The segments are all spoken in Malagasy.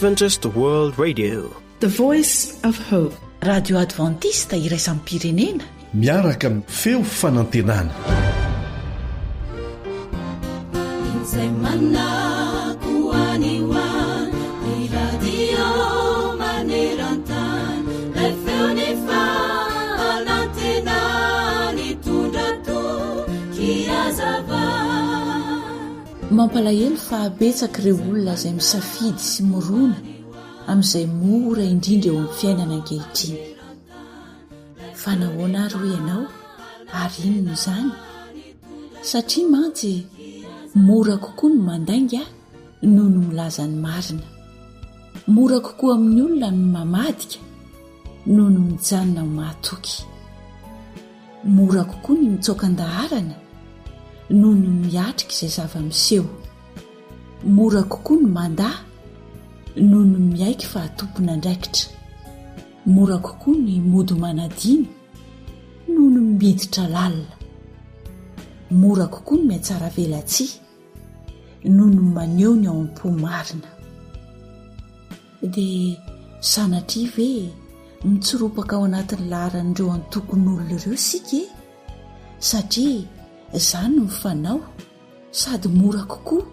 Adventist World Radio. The Voice of Hope. Radio Adventiste iraisam-pirenena. Miaraka amin'ny feo fanantenana. Izay manako any ho any, ny radio maneran-tany, ilay feon'ny fanantenana nitondra toky hazava. Mampalahelo fa betsaka ireo olona izay misafidy sy mirona amin'izay mora indrindra eo amin'ny fiainana ankehitriny. Fa nahoana ary hoy ianao? Ary inona izany? Satria mantsy mora kokoa ny mandainga noho ny milaza ny marina. Mora kokoa amin'ny olona ny mamadika noho ny mijanona ho mahatoky. Mora kokoa ny mitsoaka an-daharana noho ny miatrika izay zava-miseho. Mora kokoa ny mandà noho ny miaiky fa tompon'andraikitra. Mora kokoa ny mody manadino noho ny miditra lalina. Mora kokoa ny mihatsaravelatsihy noho ny maneho ny ao am-po marina. Dia sanatria ve mitsoropaka ao anatin'ny laharan'ireo antokon'olona ireo isika e? Satria izany no fanao sady mora kokoa,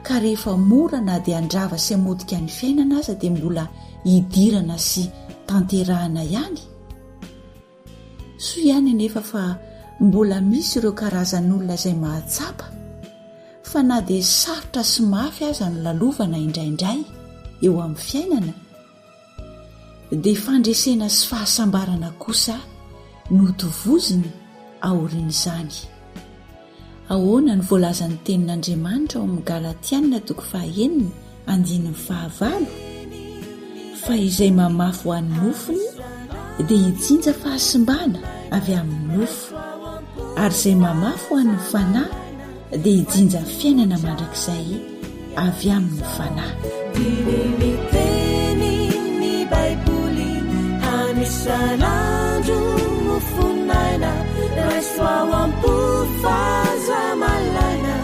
ka rehefa mora na dia handrava sy hamotika ny fiainana aza dia mbola hidirana sy tanterahana ihany? Soa ihany anefa fa mbola misy ireo karazan'olona izay mahatsapa fa na dia sarotra sy mafy aza ny lalovana indraindray eo amin'ny fiainana dia fandresena sy fahasambarana kosa no tovozina aorian'izany. Ahoana no voalazan'ny Tenin'Andriamanitra ao amin'ny Galatiana toko fahaenina andininy fahavalo? Fa izay mamafy ho an'ny nofony dia hijinja fahasimbana avy amin'ny nofo, ary izay mamafy ho an'ny fanahy dia hijinja fiainana mandrakizay avy amin'ny fanahy. Diniho ny tenin'ny Baiboly hanisan'andro mofon'aina, raiso ao am-po fa aza malaina,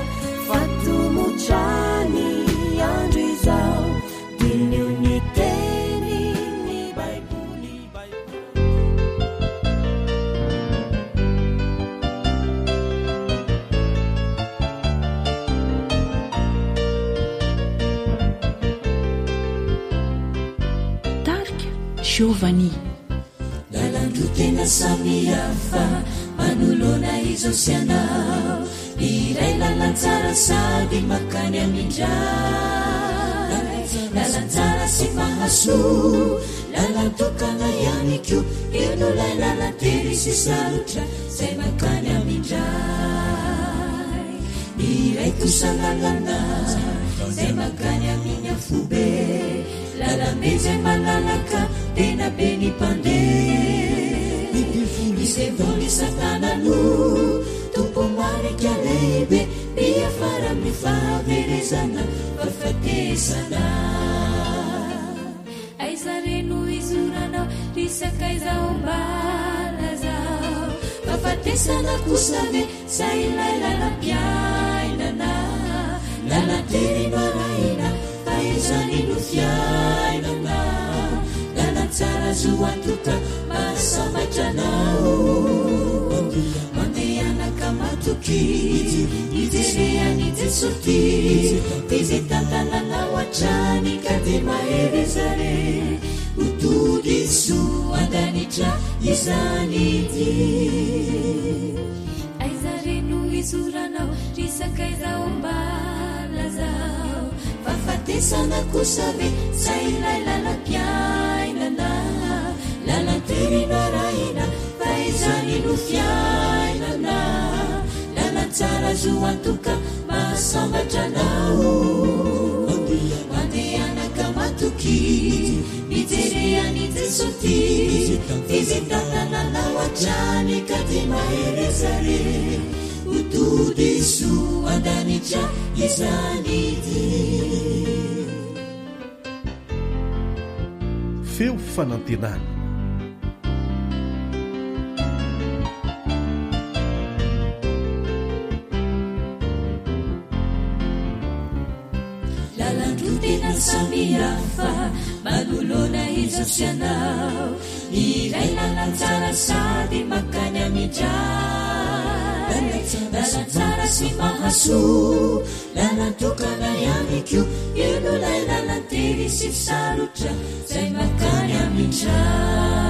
fa tomotra ny andro izao. Diniho ny tenin'ny Baiboly. Tarika Giovanni. Lalan-droa tena samihafa manoloana izao sy anao. Ny iray lalan-tsara sady makany amin-dRay. Lalan-tsara sy mahasoa, lalan-tokana ihany koa. Io no ilay lalan-tery sy sarotra izay mankany amin-dRay. Ny iray kosa lalana izay mankany amin'ny afobe. Lalambe izay malalaka, tena be ny mpandeha. Ny devoly satana no tompo-marika lehibe, miafara amin'ny fahaverezana, fahafatesana. Aiza re no izoranao, ry sakaiza ô mba lazao. Fahafatesana kosa ve sa ilay lalam-piainana? Lalan-tery no arahina fa izany no fiainana. Lalan-tsara azo antoka mahasambatra anao. Mandehana ka matokia, mijere an'i Jesoa tia. Tia izay tantananao hatrany ka dia mahereza re. Ho tody soa an-danitra izany dia. Aiza re no izoranao ry sakaiza ô mba lazao. Fahafatesana kosa ve sa ilay lalam-piainana. Lalan-tery no arahina fa izany no fiainana. Lalan-tsara azo antoka mahasambatra anao. Mandehana ka matokia, mijere an'i Jesoa tia. Izy mitantana anao hatrany ka dia mahereza re. Ho tody soa an-danitra izany dia. Feo fanantenana. Lalan-droa tena. lalana samihafa manoloana izaho sy ianao. Iray lalan-tsara sady mankany amin-dRay. Lalan-tsara sy mahasoa, lalan-tokana ihany koa. Io no ilay lalan-tery sy sarotra izay mankany amin-dRay.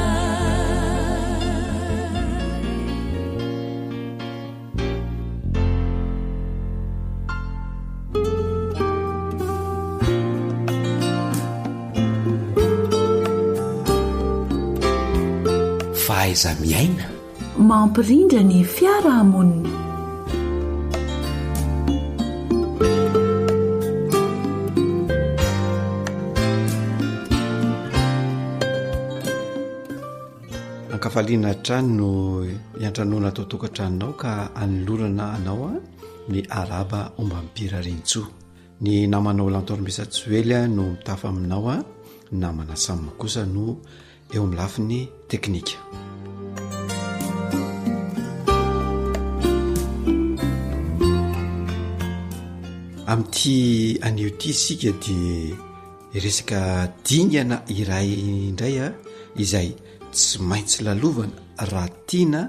Fahaiza-miaina. Mampirindra ny fiarahamonina. Ankafaliana hatrany no iantranoana ato an-tokantranonao ka anolorana anao ny arahaba ombam-pirariantsoa. Ny namanao Lantormisa Joely no mitafa aminao, ny namana Sam kosa no eo amin'ny lafiny teknika. Amin'ity anio ity isika dia Resaka dingana iray indray a, izay tsy maintsy lalovana raha tiana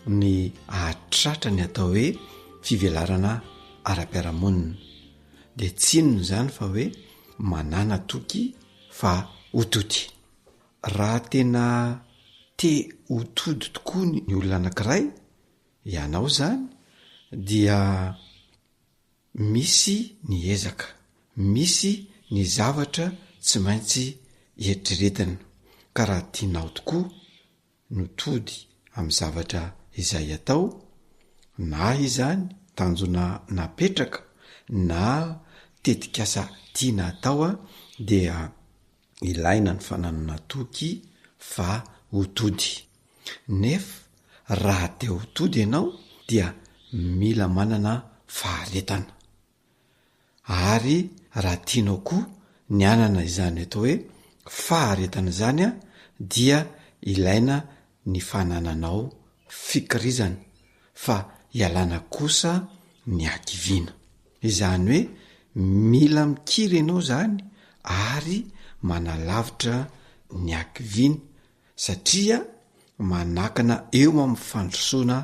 ny hahatratra ny atao hoe fivelarana ara-piarahamonina. Dia tsy inona izany fa hoe manàna toky fa ho tody. Raha tena te ho tody tokoa ny olona anankiray, ianao izany, dia Misy ny ezaka, misy ny zavatra tsy maintsy eritreretina, ka raha tianao tokoa no tody amin'ny zavatra izay atao, na izany tanjona napetraka na tetikasa tiana atao dia ilaina ny fananana toky fa ho tody. Nefa raha te ho tody ianao dia mila manana faharetana. Ary raha tianao koa ny hanana izany atao hoe faharetana izany dia ilaina ny fanananao fikirizana fa ialana kosa ny hakiviana. Izany hoe mila mikiry ianao izany ary manalavitra ny hakiviana satria manakana eo amin'ny fandrosoana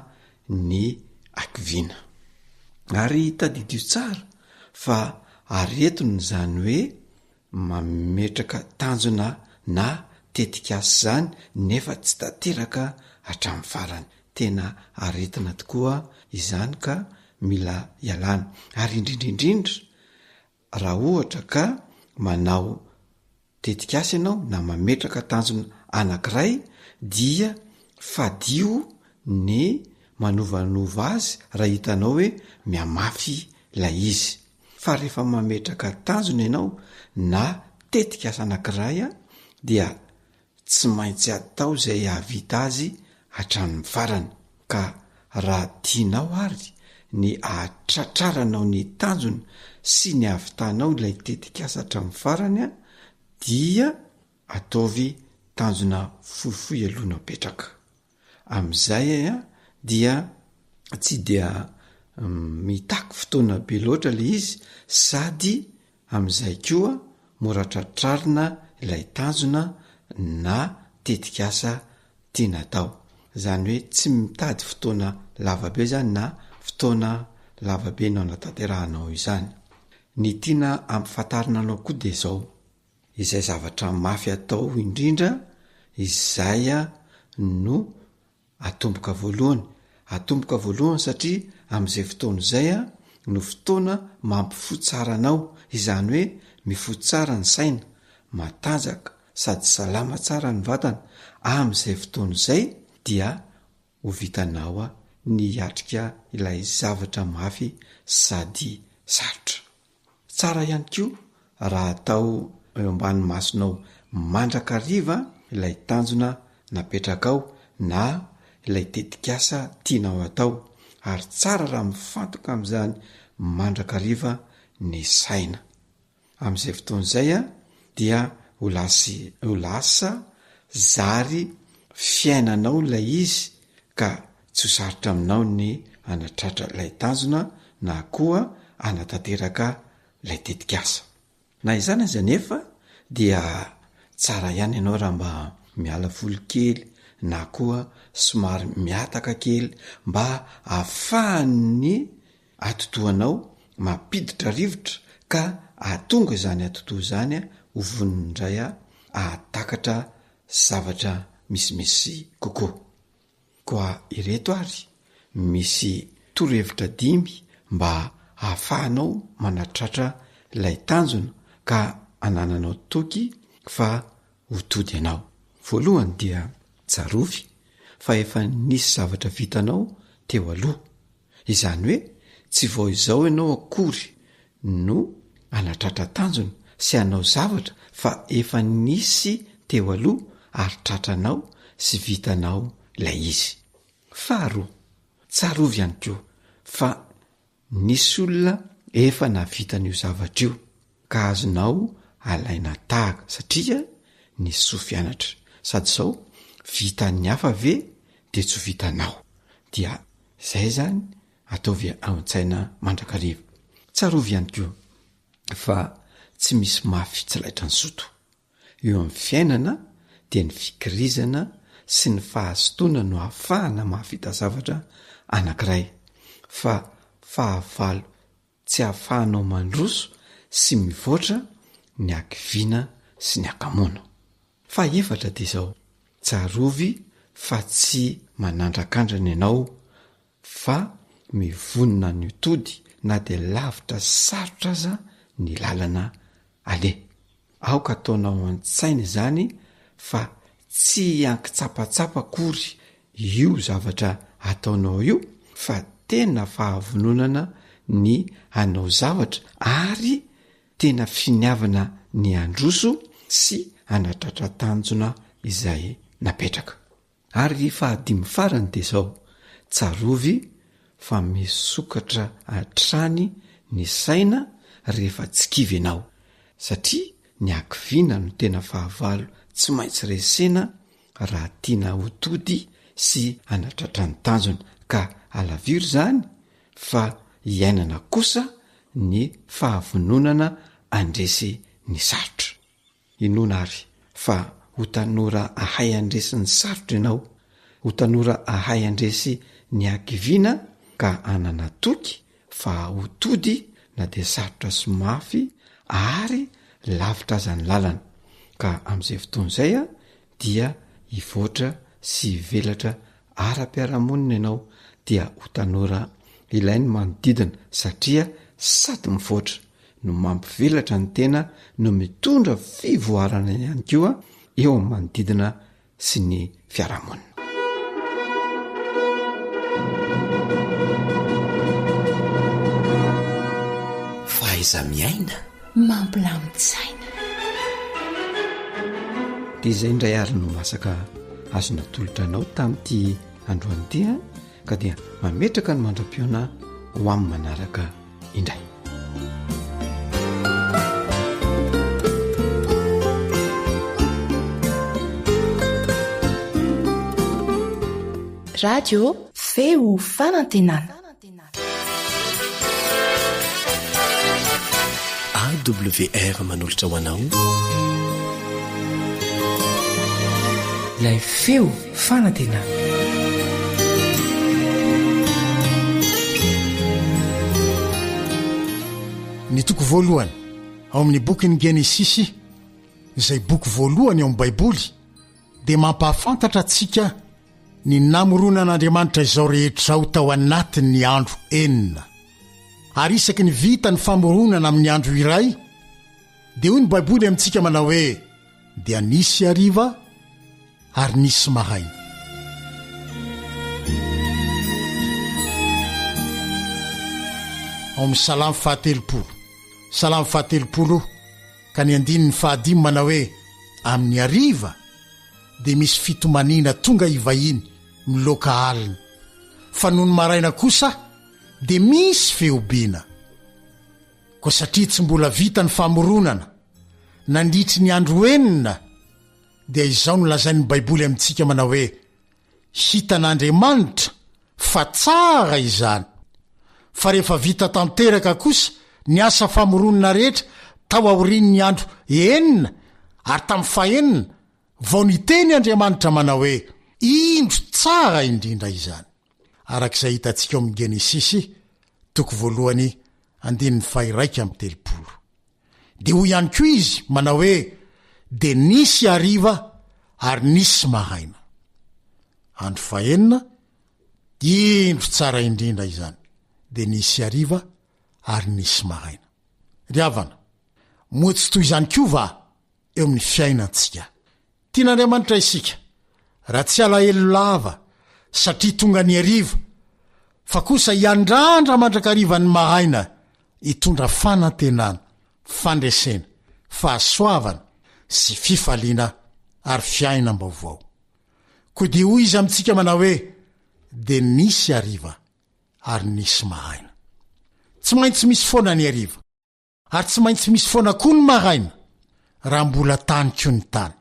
ny hakiviana. Ary tadidio tsara fa aretina izany hoe mametraka tanjona na tetikasa izany nefa tsy tanteraka hatramin'ny farany. Tena aretina tokoa izany ka mila ialana. Ary indrindra indrindra raha ohatra ka manao tetikasa ianao na mametraka tanjona anankiray dia fadio ny manovanova azy raha hitanao hoe mihamafy ilay izy. Fa rehefa mametraka tanjona ianao na tetikasa anankiray dia tsy maintsy atao izay hahavita azy hatramin'ny farany. Ka raha tianao ary ny hahatratraranao ny tanjona sy ny hahavitanao ilay tetikasa hatramin'ny farany dia ataovy tanjona fohifohy aloha no apetraka. Amin'izay dia tsy dia mitaky fotoana be loatra ilay izy sady amin'izay koa mora tratrarina ilay tanjona na tetikasa tiana atao. Izany hoe tsy mitady fotoana lava be zany na fotoana lava be no anatanterahanao izany. Ny tiana ampifantarina anao koa de zao, izay zavatra mafy atao indrindra izay no Atomboka voalohany, atomboka voalohany satria amin'izay fotoana izay no fotoana mampifoha tsara anao, izany hoe mifoha tsara ny saina, matanjaka sady salama tsara ny vatana, amin'izay fotoana izay dia ho vitanao ny hiatrika ilay zavatra mafy sady sarotra. Tsara ihany koa raha atao eo ambany masonao mandrakariva ilay tanjona napetrakao na ilay tetikasa tianao atao ary tsara raha mifantoka amin'izany mandrakariva ny saina. Amin'izay fotoana izay dia ho lasy ho lasa zary fiainanao ilay izy ka tsy ho sarotra aminao ny hanatratra ilay tanjona na koa hanatanteraka ilay tetikasa. Na izany aza anefa dia tsara ihany ianao raha mba miala voly kely na koa somary mihataka kely mba ahafahan'ny atidohanao mampiditra rivotra ka ahatonga izany atidoha izany ho vonona indray ahatakatra zavatra misimisy kokoa. Koa ireto ary misy torohevitra dimy mba hahafahanao manatratra ilay tanjona ka anananao toky fa ho tody ianao. Voalohany dia tsarovy fa efa nisy zavatra vitanao teo aloha. Izany hoe tsy vao izao ianao akory no hanatratra tanjona sy hanao zavatra fa efa nisy teo aloha ary tratranao sy vitanao ilay izy. Faharoa, tsarovy ihany koa fa nisy olona efa nahavita an'io zavatra io ka azonao alaina tahaka satria nisy soa fianatra. Sady izao, vitan'ny hafa ve de tsy ho vitanao? Dia zay zany ataovy ao an-tsaina mandrakariva. Tsarovy ihany koa fa tsy misy mafy tsy laitran'ny zoto. Eo amin'ny fiainana dia ny fikirizana sy ny fahazotoana no ahafahana mahavita zavatra anankiray fa fahavalo tsy ahafahanao mandroso sy mivoatra ny hakiviana sy ny hakamoana. Fahefatra dia izao, tsarovy fa tsy manandrakandrana ianao fa mivonona ny ho tody na dia lavitra sy sarotra aza ny lalana aleha. Aoka ataonao an-tsaina izany fa tsy ankitsapatsapa akory io zavatra ataonao io fa tena fahavononana ny hanao zavatra ary tena finiavana ny handroso sy hanatratra tanjona izay napetraka. Ary fahadimy farany dia izao, tsarovy fa misokatra hatrany ny saina rehefa tsy kivy ianao, satria ny hakiviana no tena fahavalo tsy maintsy resena raha tiana ho tody sy hanatratra ny tanjona, ka alaviro izany fa iainana kosa ny fahavononana handresy ny sarotra. Inoana àry fa ho tanora hahay handresy ny sarotra ianao, ho tanora hahay handresy ny hakiviana ka hanana toky fa ho tody na dia sarotra sy mafy ary lavitra aza ny lalana. Ka amin'izay fotoana izay dia hivoatra sy hivelatra ara-piarahamonina ianao dia ho tanora ilain'ny manodidina satria sady mivoatra no mampivelatra ny tena no mitondra fivoarana ihany koa eo amin'ny manodidina sy ny fiarahamonina. Fahaiza-miaina. Mampilamin-tsaina. Dia izay indray ary no masaka azo natolotra anao tamin'ity androany ity a ka dia mametraka ny mandra-pihaona ho amin'ny manaraka indray. Radio Feo Fanantenana. AWR manolotra ho anao. Ilay feo fanantenana. Ny toko voalohany ao amin'ny bokin'ny Genesisy, izay boky voalohany ao amin'ny Baiboly, dia mampahafantatra antsika ny namoronan'Andriamanitra izao rehetra izao tao anatin'ny andro enina. Ary isaky ny vita ny famoronana amin'ny andro iray, dia hoy ny Baiboly amintsika manao hoe, Dia nisy hariva ary nisy maraina. Ao amin'ny Salamo fahatelopolo, Salamo fahatelopolo ka ny andininy fahadimy manao hoe, Amin'ny hariva dia misy fitomaniana tonga hivahiny miloaka alina, fa nony maraina kosa dia misy fehobiana. Koa satria tsy mbola vita ny famoronana nandritry ny andro enina, dia izao no lazain'ny Baiboly amintsika manao hoe, Hitan'Andriamanitra fa tsara izany. Fa rehefa vita tanteraka kosa ny asa famoronana rehetra. Tao aorian'ny andro enina ary tamin'ny fahenina vao niteny Andriamanitra manao hoe, Indro tsara indrindra izany. Araka izay hitantsika ao amin'ny Genesisy, toko voalohany, andininy faha-31. Dia hoy ihany koa izy manao hoe, Dia nisy hariva ary nisy maraina. Andro fahenina, indro tsara indrindra izany, dia nisy hariva ary nisy maraina. Ry havana, moa tsy toy izany koa va eo amin'ny fiainantsika? Tian'Andriamanitra isika, raha tsy alahelo lava satria tonga ny hariva, fa kosa hiandrandra mandrakariva ny maraina hitondra fanantenana, fandresena, fahasoavana sy fifaliana ary fiainam-baovao. Koa dia hoy Izy amintsika manao hoe, Dia nisy hariva ary nisy maraina. Tsy maintsy misy foana ny hariva, ary tsy maintsy misy foana koa ny maraina, raha mbola tany koa ny tany.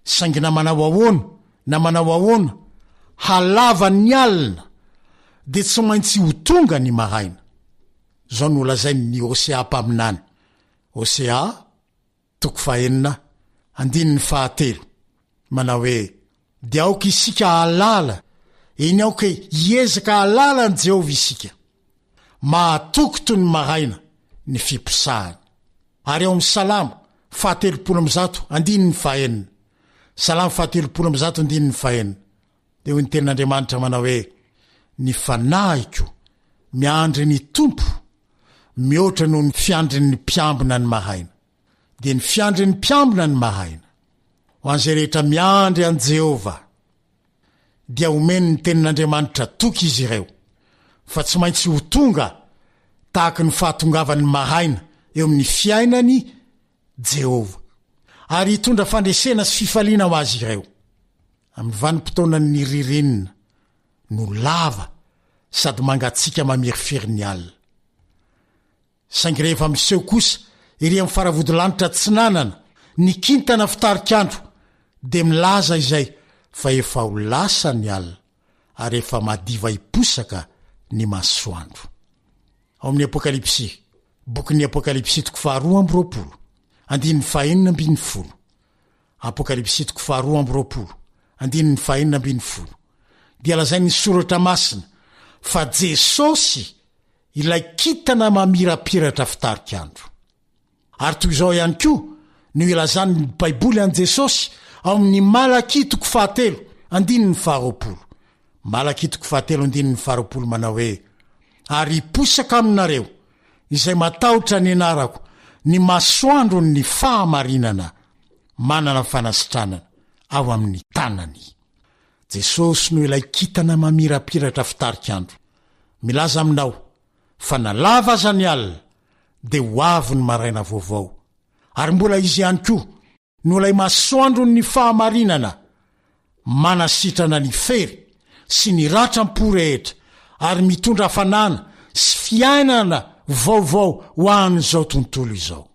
Saingy na manao ahoana na manao ahoana halavan'ny alina, dia tsy maintsy ho tonga ny maraina. Izao no lazain'ny Hosea mpaminany, Hosea, toko fahenina, andininy fahatelo, manao hoe, Dia aoka isika hahalala, eny aoka hiezaka hahalala an'i Jehovah isika. Mahatoky toy ny maraina ny fiposahany. Ary ao amin'ny Salamo fahatelopolo ambizato, andininy fahenina, Salamo fahatelopolo ambizato, andininy fahenina, dia hoy ny Tenin'Andriamanitra manao hoe, Ny fanahiko miandry ny Tompo, mihoatra noho ny fiandrin'ny mpiambina ny maraina. Dia ny fiandrin'ny mpiambina ny maraina. Ho an'izay rehetra miandry an'i Jehovah, dia omeny ny Tenin'Andriamanitra toky izy ireo, fa tsy maintsy ho tonga tahaky ny fahatongavan'ny maraina eo amin'ny fiainany Jehovah, ary hitondra fandresena sy fifaliana ho azy ireo. Amin'ny vanim-potoanan'ny ririnina no lava sady mangatsiaka mamirifiry ny alina. Saingy rehefa miseho kosa ery amin'ny faravodilanitra atsinanana ny kintana fitarik'andro dia milaza izay fa efa ho lasa ny alina ary efa madiva hiposaka ny masoandro. Ao amin'ny Apokalypsy, bokin'ny Apokalypsy toko faharoa amby roapolo, andininy fahenina ambin'ny folo, Apokalypsy toko faharoa amby roapolo, andininy fahenina ambin'ny folo, dia lazain'ny Soratra Masina fa Jesosy ilay kintana mamirapiratra fitarik'andro. Ary toy izao ihany koa no ilazan'ny Baiboly an'i Jesosy ao amin'ny Malakia toko fahatelo, andininy faharoapolo. Malakia toko fahatelo andininy faharoapolo manao hoe, Ary hiposaka aminareo izay matahotra ny anarako ny masoandron'ny fahamarinana manana fanasitranana ao amin'ny tanany. Jesosy no ilay kintana mamirapiratra fitarik'andro. Milaza aminao fa na lava aza ny alina dia ho avy ny maraina vaovao. Ary mbola izy ihany koa no ilay masoandron'ny fahamarinana manasitrana ny fery sy ny ratram-po rehetra ary mitondra hafanana sy fiainana vaovao ho an'izao tontolo izao.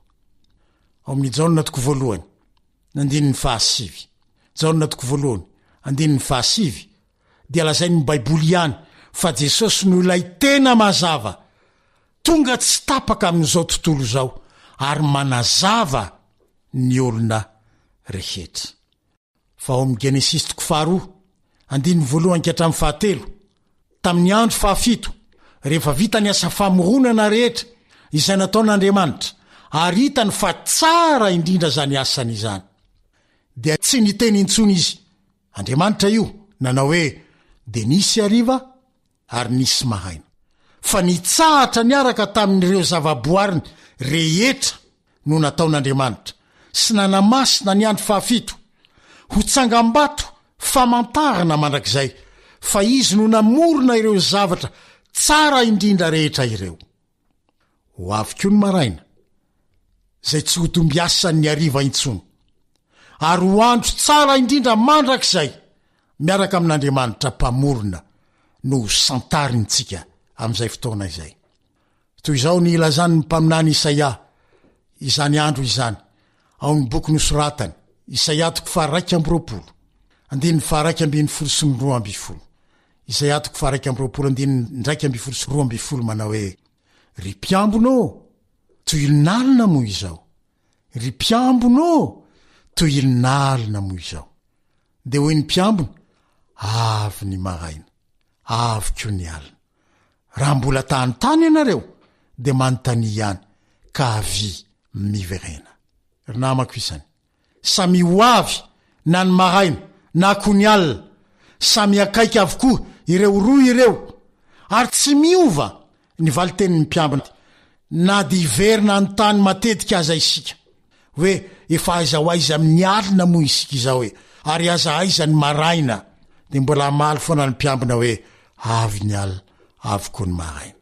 Ao amin'ny Jaona toko voalohany, andininy fahasivy. Jaona toko voalohany, andininy fahasivy dia lazain'ny Baiboly ihany fa Jesosy no ilay tena mazava, tonga tsy tapaka amin'izao tontolo izao ary manazava ny olona rehetra. Fa ao amin'ny Genesisy toko faharoa, andininy voalohany ka hatramin'ny fahatelo, tamin'ny andro fahafito, rehefa vita ny asa famoronana rehetra izay nataon'Andriamanitra ary hitany fa tsara indrindra izany asany izany, dia tsy niteny intsony izy Andriamanitra io nanao hoe, Dia nisy hariva ary nisy maraina. Fa nitsahatra niaraka tamin'ireo zavaboariny rehetra no nataon'Andriamanitra, sy nanamasina ny andro fahafito, ho tsangambato famantarana mandrakizay, fa Izy no namorona ireo zavatra tsara indrindra rehetra ireo. Ho avy koa ny maraina, izay tsy ho dombiasan'ny hariva intsony, ary ho andro tsara indrindra mandrakizay miaraka amin'Andriamanitra Mpamorona no ho santarintsika amin'izay fotoana izay. Toy izao ny ilazan'ny mpaminany Isaia izany andro izany ao amin'ny boky nosoratany, Isaia toko faha-21, andininy faha-11 sy ny 12. Isaia toko faha-21 andininy 11 sy 12 manao hoe, Ry mpiambina ô, toy inona alina moa izao? Ry mpiambina ô, toy inona alina moa izao? Dia hoy ny mpiambina, Avy ny maraina, avy koa ny alina. Raha mbola ta hanontany ianareo, dia manontania ihany, ka avia miverena. Ry namako isany, Samia ho avy na ny maraina na koa ny alina, samy akaiky avokoa ireo roa ireo, ary tsy miova ny valitenin'ny mpiambina na dia hiverina hanontany matetika aza isika hoe efa aiza ho aiza amin'ny alina moa isika izao e, ary aza aiza ny maraina, dia mbola hamaly foana ny mpiambina hoe avy ny alina, avy koa ny maraina.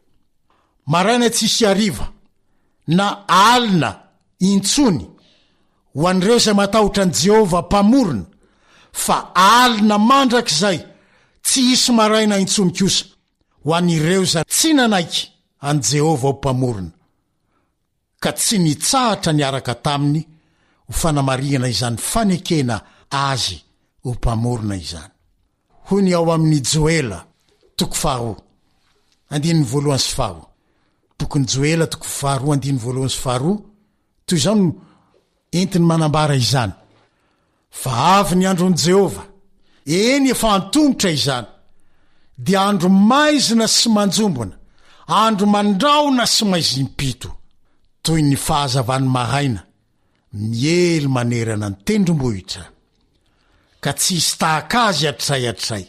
Maraina tsisy hariva na alina intsony ho an'ireo izay matahotra an'i Jehovah Mpamorona, fa alina mandrakizay tsy hisy maraina intsony kosa ho an'ireo izay tsy nanaiky an'i Jehovah ho Mpamorona, ka tsy nitsahatra niaraka taminy ho fanamarihana izany fanekena azy ho Mpamorona izany. Hoy ny ao amin'ny Joela, toko faharoa, andininy voalohany sy faharoa. Bokin'i Joela, toko faharoa, andininy voalohany sy faharoa, toy izao no entiny manambara izany, Fa avy ny andron'i Jehovah, eny efa antomotra izany, dia andro maizina sy manjombona, andro mandrahona sy maizim-pito, toy ny fahazavan'ny maraina, miely manerana ny tendrombohitra, ka tsy hisy tahaka azy hatrizay hatrizay,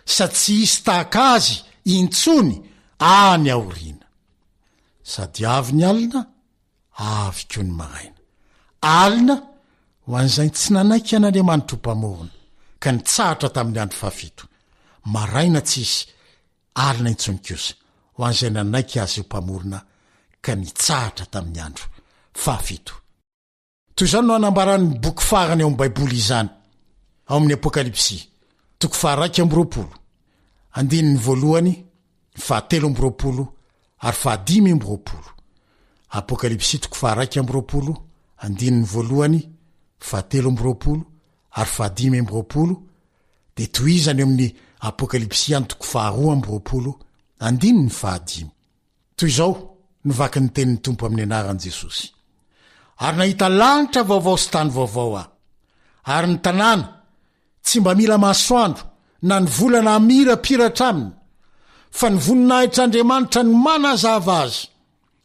sady tsy hisy tahaka azy intsony any aoriana. Sady avy ny alina, avy koa ny maraina. Alina ho an'izay tsy nanaiky an'Andriamanitra ho Mpamorona, ka nitsahatra tamin'ny andro fahafito. Maraina tsy hisy alina intsony kosa ho an'izay nanaiky Azy ho Mpamorona ka nitsahatra tamin'ny andro fahafito. Toy izany no anambaran'ny boky farany ao amin'ny Baiboly izany, ao amin'ny Apokalypsy, toko faha-21, andininy voalohany, fahatelo amby 20 ary faha-25. Apokalypsy toko faha-21, andininy voalohany, fahatelo amby 20 ary faha-25, dia tohizana eo amin'ny Apokalypsy ihany toko faha-22, andininy fahadimy. Toy izao no vaky ny tenin'ny Tompo amin'ny anaran'i Jesosy, Ary nahita lanitra vaovao sy tany vaovao aho, ary ny tanàna tsy mba mila masoandro na ny volana hamirapiratra aminy, fa ny voninahitr'Andriamanitra no manazava azy,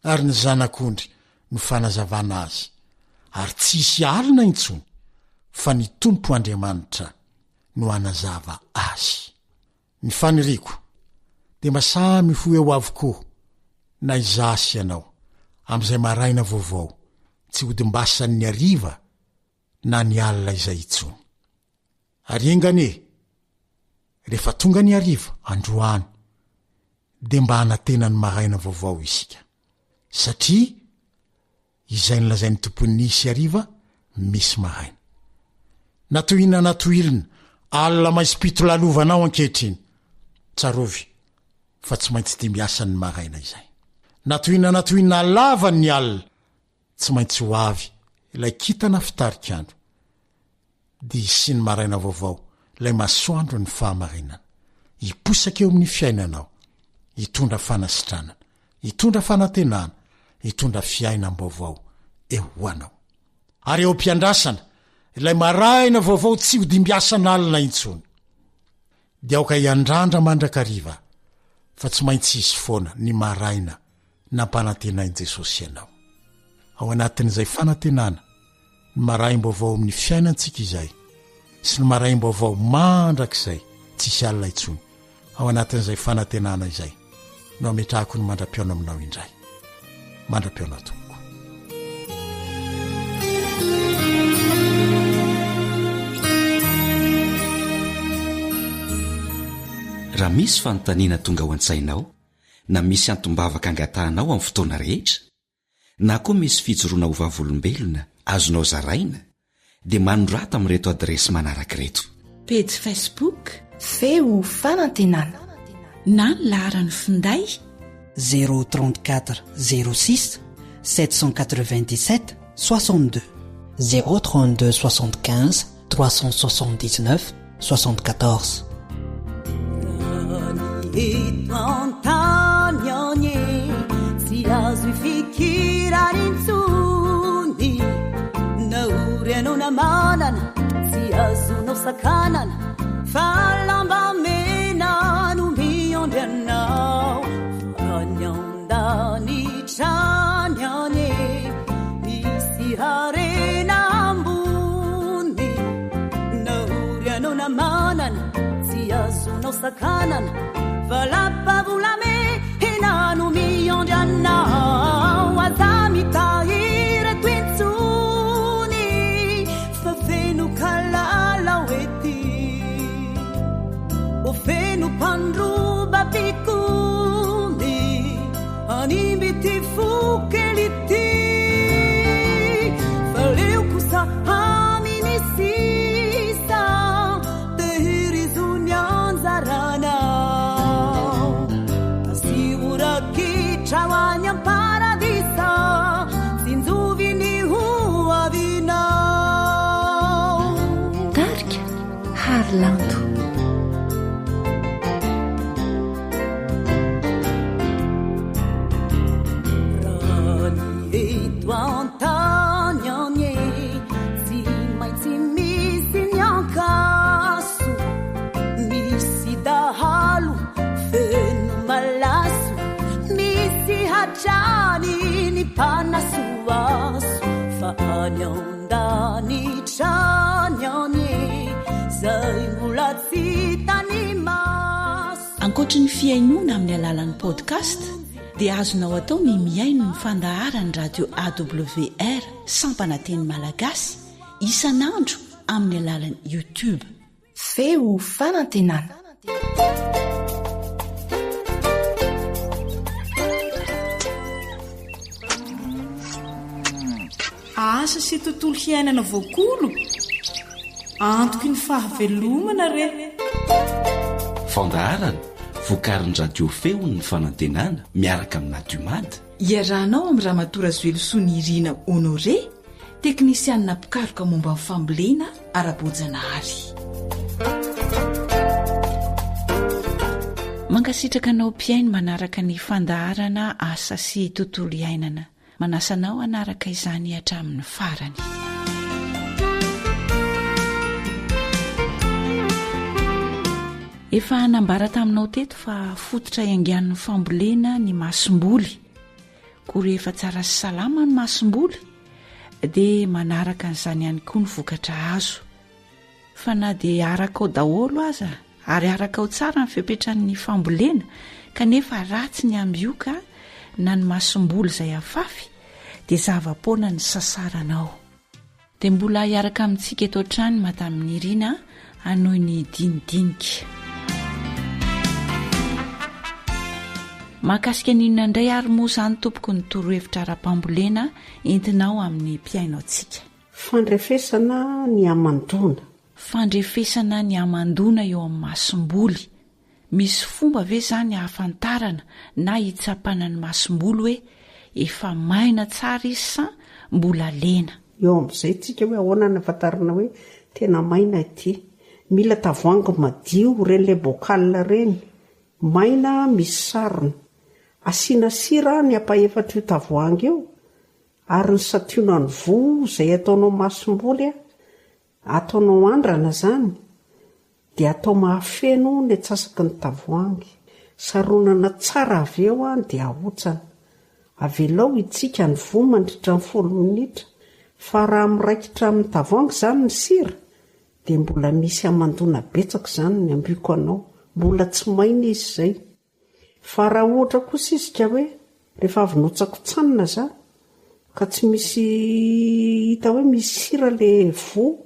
ary ny Zanak'ondry no fanazavana azy, ary tsy hisy alina intsony, fa ny Tompo Andriamanitra no hanazava azy. Ny faniriako dia mba samy ho eo avokoa na izaho sy ianao amin'izay maraina vaovao tsy hodimbasan'ny hariva na ny alina izay intsony. Ary enga anie, rehefa tonga ny hariva androany dia mba hanantena ny maraina vaovao isika satria Izay nolazain'ny Tompon'ny Nisy hariva, misy maraina. Na toy inona na toy ilona, alina maizim-pito lalovanao ankehitriny, tsarovy fa tsy maintsy dimbiasan'ny maraina izay. Na toy inona na toy inona halavan'ny alina, tsy maintsy ho avy ilay kintana fitarik'andro. dia hisian'ny maraina vaovao, ilay masoandron'ny fahamarinana. Hiposaka eo amin'ny fiainanao, hitondra fanasitranana, hitondra fanantenana, hitondra fiainam-baovao eo ho anao. Ary eo am-piandrasana ilay maraina vaovao tsy ho dimbiasana alina intsony, dia aoka hiandrandra mandrakariva fa tsy maintsy hisy foana ny maraina nampanantenain'i Jesosy anao. Ao anatin'izay fanantenana ny maraim-baovao amin'ny fiainantsika izay sy ny maraim-baovao mandrakizay tsisy alina intsony. Ao anatin'izay fanantenana izay no ametrahako ny mandra-pihaona aminao indray. Mandra-pihaona tompoko. Raha misy fanontaniana tonga ao an-tsainao na misy antom-bavaka angatahanao amin'ny fotoana rehetra, na koa misy fijoroana ho vavolombelona azonao zaraina, dia manorata amin'ireto adiresy manaraka ireto. Pejy Facebook. Feo fanantenana. Na ny laharan'ny finday. 034 06 797 62. 032 75 379 74. Eto an-tany anie tsy azo ifikirana intsony. sakanana fa lamba mena no miandry anao fa any an-danitra any any e misy harena ambony na ory ianao na manana tsy azonao sakanana fa lapa volamena no miandry anao aza mitahiry eto intsony fa feno kalalao ety o feno mpandroba mpikomy hanimba ity fo kely ity fa leo kosa amin'ny sisa tehirizo ny anjaranao asio rakitra ho any am-paradisa tsinjovy ny ho avinao. Tarika Harilanto. Raha ny eto an-tany anie tsy maintsy misy ny ankaso Misy dahalo feno malaso Misy hatrany ny mpanasoaso Fa any an-danitra any anie Zay mbola tsy hitan'ny maso Ankoatry ny fihainoana amin'ny alalan'ny podcast dia azonao atao ny mihaino ny fandaharan'ny radio AWR sampana teny malagasy isan'andro amin'ny alalan'ny YouTube. Feo fanantenana. Asa sy tontolo hiainana voakolo? Antoky ny fahavelomana re! Fandaharana vokarin'ny Radio Feon'ny Fanantenana miaraka amin'ny Nadiomad. Iarahanao amin'i Ramatoa Razoelosoa Nirina Honoré, teknisianina mpikaroka momba ny fambolena ara-boajanahary. Mankasitraka anao mpihaino manaraka ny fandaharana Asa sy Tontolo Iainana. Manasa anao hanaraka izany hatramin'ny farany. Efa nambara taminao teto fa fototra iangan'ny fambolena ny masomboly. Koa rehefa tsara sy salama ny masomboly dia manaraka an'izany ihany koa ny vokatra azo. Fa na dia arakao daholo aza ary arakao tsara ny fepetran'ny fambolena kanefa ratsy ny ambioka na ny masomboly izay afafy dia zava-poana ny sasaranao. Dia mbola hiaraka amintsika eto hatrany Madame Nirina hanohy ny dinidinika. Mahakasika ny inona indray ary moa izany tompoko ny torohevitra ara-pambolena entinao amin'ny mpihaino antsika? Fandrefesana ny hamandoana. Fandrefesana ny hamandoana eo amin'ny masomboly. Misy fomba ve izany ahafantarana na hitsapana ny masomboly hoe efa maina tsara izy sa mbola lena? Eo amin'izay tsika hoe ahoana no ahafantarana hoe tena maina ity. Mila tavoahangy madio, ireny le bocal ireny, maina misy sarony. Asiana sira ny ampahefatr'io tavoahangy io ary ny santionan'ny voa izay ataonao masomboly, ataonao andrana izany, Dia atao mahafeno ny antsasaky ny tavoahangy. Saronana tsara avy eo dia ahotsana. Avelao hitsika ny voa mandritra ny folo minitra, fa raha miraikitra amin'ny tavoahangy izany ny sira dia mbola misy hamandoana betsaka izany ny ambiko anao, mbola tsy maina izy izay. Fa raha ohatra kosa izy ka hoe rehefa avy notsakotsanina izany ka tsy misy hita hoe misy sira ilay voa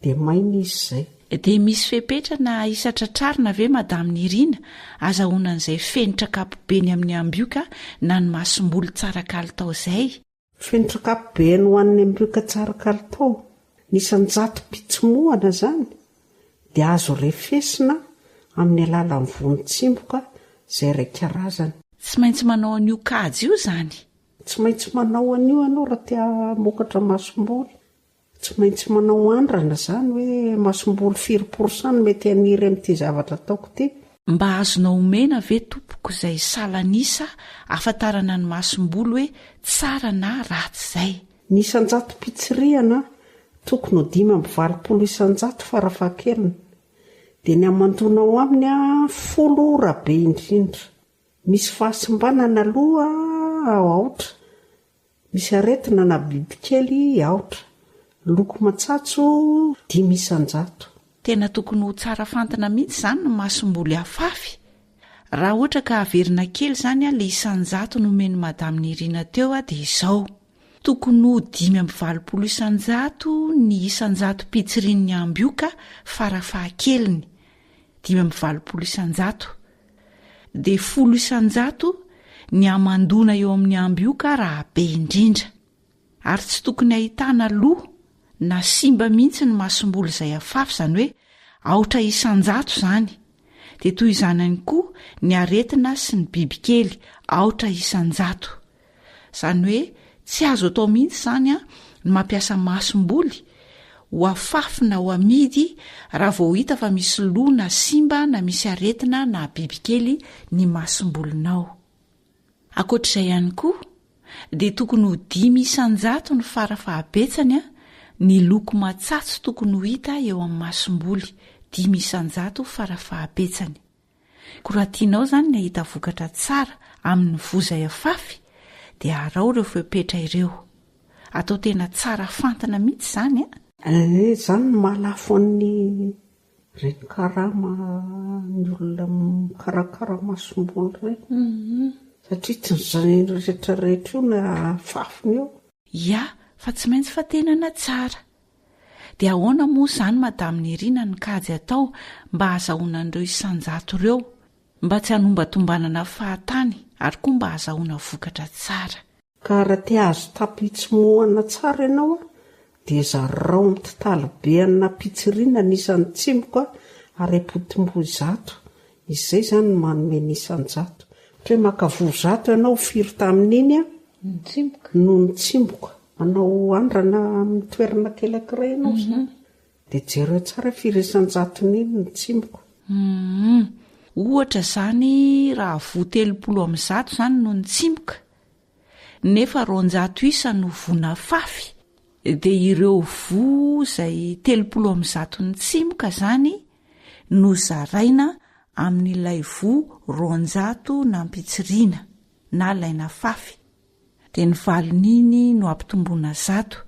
Dia maina izy izay. Dia misy fepetra na isa tratrarina ve Madame Nirina azahoana an'izay fenitra ankapobeny amin'ny ambioka na ny masomboly tsara kalitao izay? Fenitra ankapobeny ho an'ny ambioka tsara kalitao, ny isan-jatom-pitsimohana izany dia azo refesina amin'ny alalan'ny vonin-tsimboka izay iray karazana. Tsy maintsy manao an'io kajy io izany? Tsy maintsy manao an'io ianao raha te hamokatra masomboly. Tsy maintsy manao andrana izany hoe masomboly firy pour cent no mety haniry amin'ity zavatra ataoko ity. Mba azonao omena ve tompoko izay salan'isa ahafantarana ny masomboly hoe tsara na ratsy izay? Ny isan-jatom-pitsirihana. Tokony ho 85% farafahakeliny. Dia ny hamandoana ao aminy folo raha be indrindra. Misy fahasimbanana aloha aotra. Misy aretina na bibikely aotra. Loko matsatso 5%. Tena tokony ho tsara fantina mihitsy izany ny masomboly afafy. Raha ohatra ka averina kely izany ilay isan-jato nomen'i Madame Nirina teo dia izao. Tokony ho 85% ny isan-jatom-pitsirian'ny ambioka farafahakeliny, 85%. Dia 10% ny hamandoana eo amin'ny ambioka raha be indrindra. Ary tsy tokony ahitana lo na simba mihitsy ny masomboly izay afafy, izany hoe 4% izany. Dia toy izany ihany koa ny aretina sy ny bibikely, 4%. Izany hoe tsy azo atao mihitsy izany ny mampiasa masomboly ho afafy na ho amidy raha vao hita fa misy lo na simba na misy aretina na bibikely ny masombolinao. Ankoatr'izay ihany koa dia tokony ho 5% ny fara fahabetsany ny loko matsatso tokony ho hita eo amin'ny masomboly, 5% fara fahabetsany. Koa raha tianao izany ny hahita vokatra tsara amin'ny voa izay afafy dia araho ireo fepetra ireo. Atao tena tsara fantina mihitsy izany an! Eh, izany no mahalafo an'ny ireny karama ny olona mikarakara masomboly ireny. Mhm. Satria tsy ny rehetra rehetra io no afafiny eo. Ya, fa tsy maintsy fantenana tsara. Dia ahoana moa izany Madame Nirina ny kajy atao mba hahazahoana an'ireo isanjato ireo, mba tsy hanombatombanana fahatany ary koa mba hahazahoana vokatra tsara. Ka raha te hahazo tapitsimohana tsara ianao dia zarao amin'ny totaly be an'i pitsirina ny isan'ny tsimoka ary ampotomboy zato. Izay izany no manome ny isan-jato. Ohatra hoe maka voa zato ianao firy tamin'iny no nitsimboka. Manao andrana amin'ny toerana kely ankiray ianao izany. Dia jereo tsara hoe firy isan-jaton'iny no nitsimboka. Humm. Ohatra izany raha voa 30% izany no nitsimboka, nefa 200 isa no voa nafafy, dia ireo voa izay 30% nitsimoka izany no zaraina amin'ilay voa 200 nampitsiriana na ilay nafafy, dia ny valin'iny no ampitomboina zato,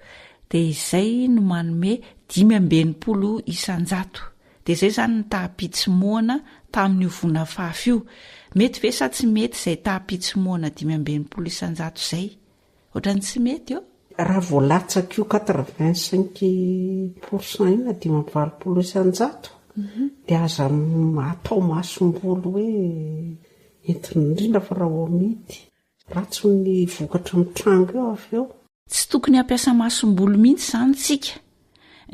dia izay no manome 65%. Dia izay izany ny taham-pitsimohana tamin'io voa nafafy io. Mety ve sa tsy mety izay taham-pitsimohana 65% izay? Ohatran'ny tsy mety ô! Raha vao latsaka io 85 pour cent io na 85% dia aza atao masomboly hoe entina indrindra fa raha ho amidy. Ratsy ny vokatra mitranga eo avy eo. Tsy tokony hampiasa masomboly mihitsy izany tsika,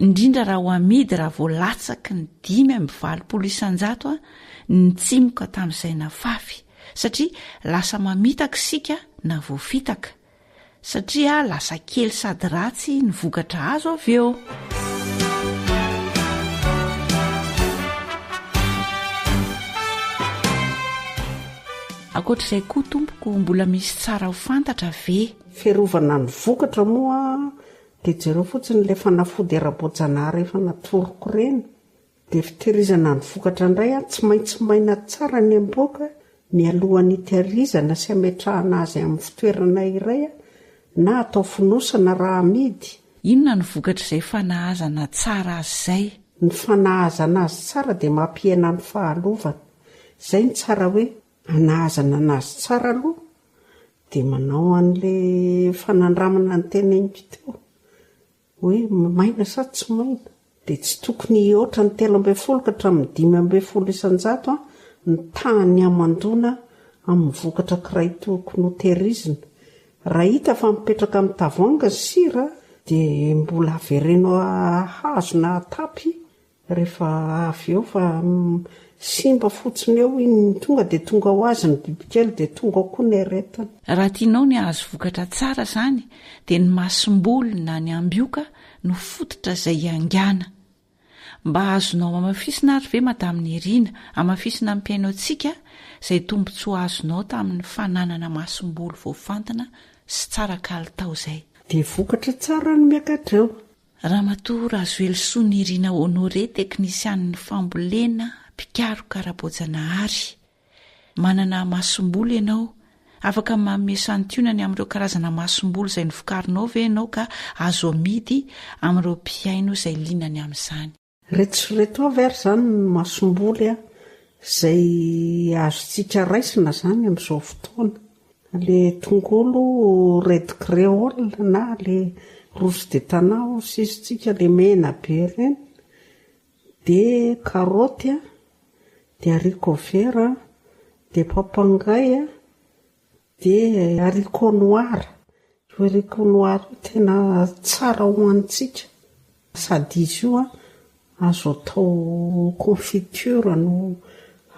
indrindra raha ho amidy raha vao latsaky ny 85% ny tsimoka tamin'izay nafafy, satria lasa mamitaka isika na voafitaka. Satria lasa kely sady ratsy ny vokatra azo avy eo. Ankoatr'izay koa tompoko mbola misy tsara ho fantatra ve? Fiarovana ny vokatra moa dia jereo fotsiny ilay fanafody ara-boajanahary efa natoroko ireny. Dia fitehirizana ny vokatra indray an, tsy maintsy maina tsara ny amboka mialohan'ny hitehirizana sy hametrahana azy amin'ny fitoerana iray na atao fonosana raha amidy. Inona no vokatr'izay fanahazana tsara azy izay? Ny fanahazana azy tsara dia mampihena ny fahalovana. Izay no tsara hoe anahazana anazy tsara aloha dia manao an'ilay fanandramana noteneniko teo. Hoe maina sa tsy maina? Dia tsy tokony hihoatra ny 13 ka hatramin'ny 15% ny tahan'ny hamandoana amin'ny vokatra kiray tokony hotehirizina. Raha hita fa mipetraka amin'ny tavoahangy ny sira dia mbola avereno hazo na atapy Rehefa avy eo fa simba fotsiny eo iny, tonga dia tonga ho azy ny bibikely dia tonga ao koa ny aretina. Raha tianao ny hahazo vokatra tsara izany dia ny masomboly na ny ambioka no fototra izay hiangana. Mba azonao hamafisina ary ve Madame Nirina, hamafisina amin'ny mpihaino antsika izay tombontsoa azonao tamin'ny fananana masomboly voafantina sy tsara kalitao izay? Dia vokatra tsara no miakatra eo. Ramatoa Razoelisoa Nirina Honoré, teknisianin'ny fambolena, mpikaroka ara-boajanahary. Manana masomboly ianao. Afaka manome santionany amin'ireo karazana masomboly izay novokarinao ve ianao ka azo amidy amin'ireo mpihaino izay liana ny amin'izany? Ireto sy ireto avy ary izany ny masomboly izay azontsika raisina izany amin'izao fotoana. Ilay tongolo red créole na ilay rouge de Tana hoy sisa tsika, ilay mena be ireny. Dia karaoty, dia haricot vert, dia papangay, Dia haricot noir, io haricot noir io tena tsara hohanintsika, sady izy io an azo atao confiture no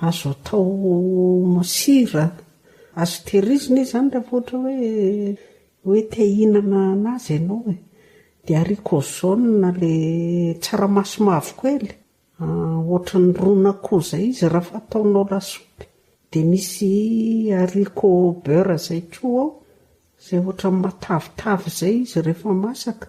azo atao sira, azo tehirizina izy izany rehefa ohatra hoe hoe te hihinana anazy ianao e. Dia haricot jaune ilay tsaramaso mavokely. Ohatran'ny ron'akoho izay izy raha fataonao lasopy. Dia misy haricot beurre izay koa ao, izay ohatran'ny matavitavy izay izy rehefa masaka.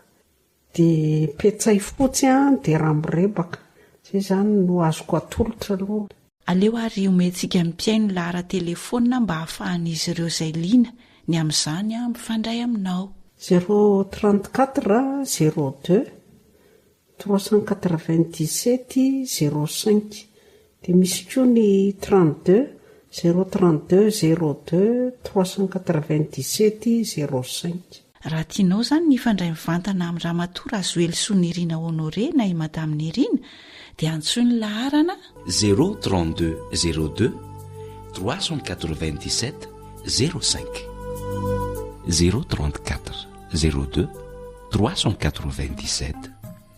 Dia petsay fotsy an, dia ramirebaka. Izay izany no azoko atolotra aloha. Aleo ary omentsika ny mpihaino laharan-telefaonina mba hahafahan'izy ireo izay liana ny amin'izany mifandray aminao. Zéro 34 02 397 05 dia misy koa ny 32 032 02 397 05. Raha tianao izany ny hifandray mivantana amin'i Ramatoa Razoelisoa Nirina Honoré na i Madame Nirina dia antsoy ny laharana. 032 02 397 05 034 02 397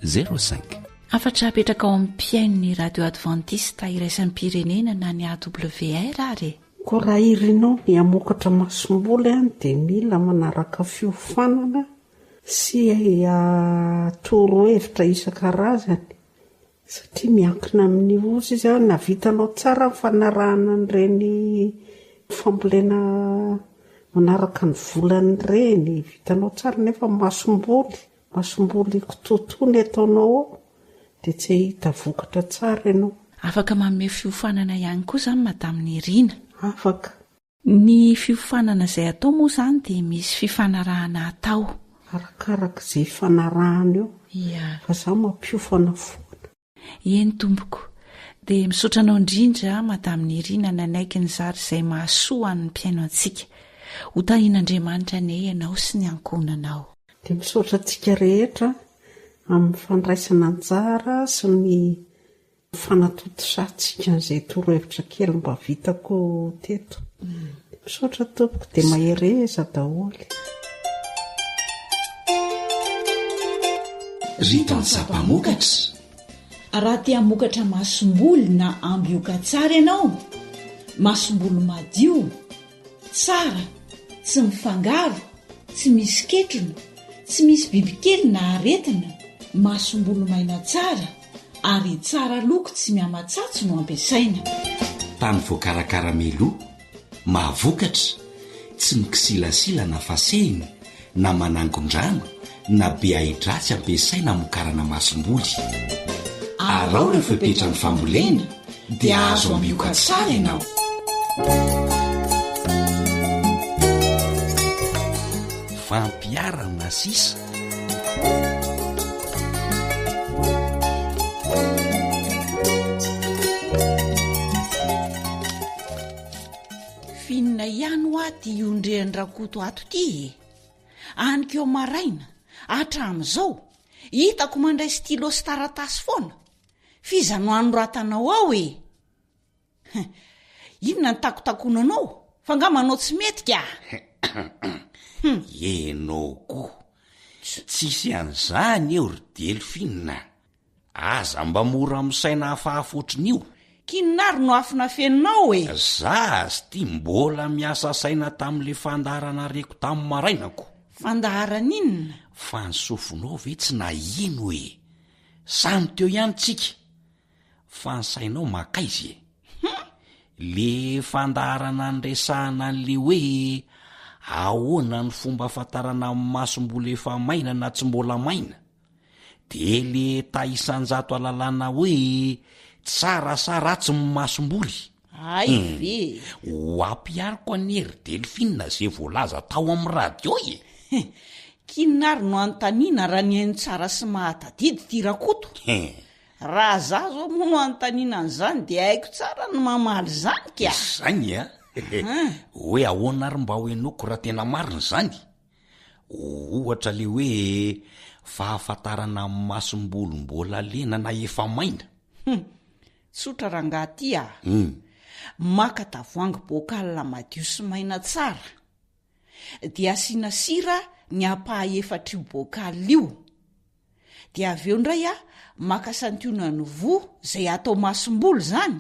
05. Hafatra apetraka ao amin'ny mpihaino ny Radio Adventiste Iraisam-pirenena na ny AWR ary e! Koa raha irinao ny hamokatra masomboly dia mila manaraka fiofanana sy torohevitra isan-karazany Satria miankina amin'ny osa izy an, na vitanao tsara ny fanarahana an'ireny fambolena manaraka ny volana ireny, vitanao tsara nefa masomboly, masomboly kitoatoa ny ataonao ao dia tsy hahita vokatra tsara ianao. Afaka manome fiofanana ihany koa izany Madame Nirina. Afaka. Ny fiofanana izay atao moa izany dia misy fifanarahana atao. Arakaraka izay ifanarahana eo. Ia. Fa za mampiofana foana. Eny tompoko. Dia misaotra anao indrindra Madame Nirina nanaiky nizara izay mahasoa an'ny mpihaino antsika. Ho tahian'Andriamanitra anie ianao sy ny ankohonanao. Dia misaotra antsika rehetra amin'ny fandraisana anjara sy ny Fanatontosàntsika an'izay torohevitra kely mba vitako teto. Misaotra tompoko dia mahereza daholo. Ry tantsaha mpamokatra. Raha te hamokatra masomboly na ambioka tsara ianao, masomboly madio, tsara, tsy mifangaro, tsy misy ketrona, tsy misy bibikely na aretina, masomboly maina tsara, ary tsara loko tsy mihamatsatso no ampiasaina. Tany voakarakara mialoha, mahavokatra, tsy mikisilasila na fasehina, na manangon-drano, na be ahi-dratsy ampiasaina hamokarana masomboly. Araho ireo fepetran'ny fambolena dia hahazo ambioka tsara ianao. Fampiharana sisa. F'inona ihany hoa ty iondrehan-dRakoto ato ty e? Anikeo maraina, hatramin'izao, hitako mandray stylo sy taratasy foana. F'iza no anoratanao ao e? Inona ny takotakonanao? Fa nga manao tsy mety ka? Hum. Enao koa. Tsisy an'izany eo ry Delphine a. Aza mba mora misaina hafahafa ohatrin'io. K'inona ary no afinafeninao e? Za azy ty mbola miasa saina tamin'le fandaharana reko tamin'ny maraina ko. Fandaharana inona? Fa ny sofinao ve tsy naheno e? Samy teo ihany tsika. Fa ny sainao makaiza e? Hum! Le fandaharana niresahana an'le hoe ahoana ny fomba ahafantarana ny maso mbola efa maina na tsy mbola maina? De le ta isanjato alalana hoe tsara sa ratsy ny masomboly? Hay ve e! Ho ampihariko anie ry Delphine ze voalaza tao amin'ny radio e! K'inona ary no anontaniana raha nihaino tsara sy mahatadidy ity Rakoto? Raha za zao moa no anontaniana an'izany dia haiko tsara ny mamaly izany ka! Izany a! Hoe ahoana ary mba ho henoiko raha tena marina izany? Ohatra le hoe fahafantarana ny masomboly mbola lena na efa maina. Hum! Tsotra rangaha ty a! Maka tavoahangy bocal madio sy maina tsara. Dia asiana sira ny ampahaefatr'io bocal io. Dia avy eo indray a, maka santionan'ny voa izay atao masomboly izany,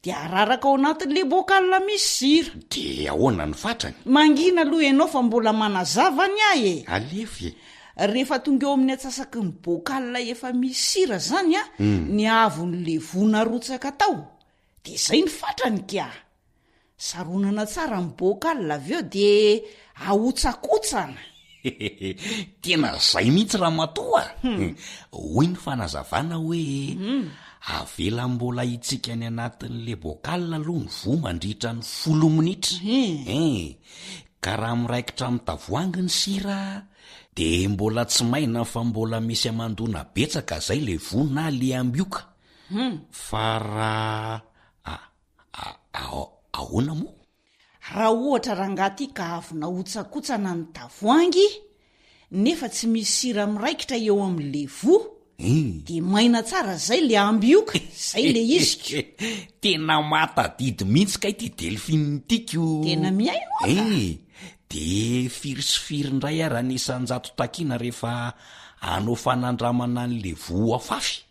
dia araraka ao anatin'ilay bocal misy sira. Dia ahoana ny fatrany? Mangina aloha ianao fa mbola manazava ny ahy e! Alefa e! Rehefa tonga eo amin'ny atsasaky ny bocal efa misy sira izany a, ny haavon'ilay voa narotsaka tao, dia izay ny fatrany ka! Saronana tsara ny bocal avy eo dia ahotsakotsana. Tena zay mihitsy ramatoa a! Hoy ny fanazavana hoe avela mbola hitsika any anatin'le bocal aloha ny voa mandritra ny folo minitra. Hein! Ka raha miraikitra amin'ny tavoahangy ny sira de mbola tsy maina fa mbola misy hamandoana betsaka zay le voa na le ambioka. Fa raha Ahoana moa? Raha ohatra rangahy ty ka avy nahotsakotsana ny tavoahangy nefa tsy misy sira miraikitra eo amin'le voa de maina tsara zay le ambioka, zay le izy ko. Tena mahatadidy mihitsy kay ty Delphine ty ko. Tena mihaino aho ka. Eh, de firy sy firy indray ara ny isan-jato takiana rehefa hanao fanandramana an'le voa afafy?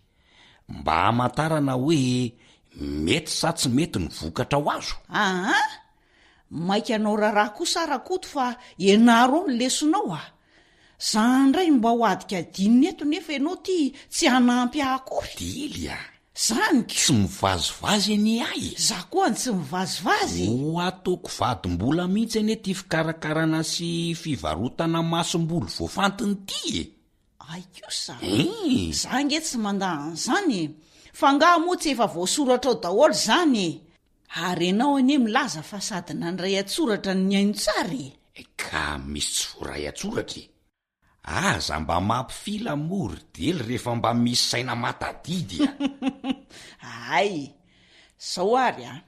Mba hamantarana hoe mety sa tsy mety ny vokatra ho azo. Aa! Maika anao raharaha kosa Rakoto fa ianaro ao ny lesonao a! Za ndray mba ho adikadinina eto nefa ianao ty tsy hanampy ahy akory. Dily a! Zany ko! Tsy mivazivazy anie ahy e! Za koa any tsy mivazivazy e! Ho ataoko vadim-bola mihitsy anie ty fikarakarana sy fivarotana masomboly voafantina ity e! Ay kosa! Za ange tsy mandà an'izany e! Fa angaha moa tsy efa voasoratra ao daholo izany e! Ary ianao anie milaza fa sady nandray an-tsoratra no nihaino tsara e! Ka misy tsy voaray an-tsoratra e! Aza mba mampifila moa ry Dely rehefa mba misy saina mahatadidy a! Hay! Zao ary a!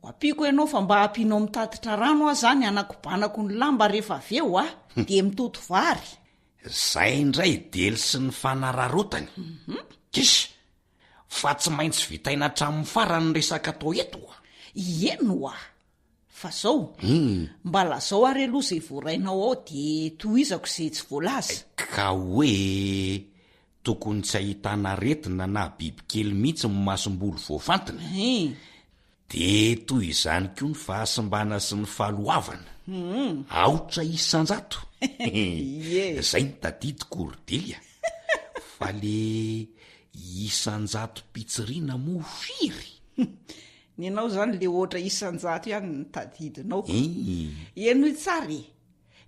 Ho ampiako ianao fa mba ampianao mitatitra rano aho zany hanakobanako ny lamba rehefa avy eo a! Dia mitoto vary. Zay indray dely sy ny fanararaotany. Kis! Fa tsy maintsy vitaina hatramin'ny farany ny resaka atao eto a! Ieny oa! Fa zao, mba lazao ary aloha zay voarainao ao de tohizako ze tsy voalaza. Ka hoe tokony tsy ahitana aretina na bibikely mihitsy ny masomboly voafantina. Dia toy izany koa ny fahasimbana sy ny fahaloavana. Aotra isanjato. Izay no tadidiko ry Dely a! Fa le isanjatom-pitsiriana moa firy? Ny anao izany le oatra isanjato ihany no tadidinao. Henoy tsara e!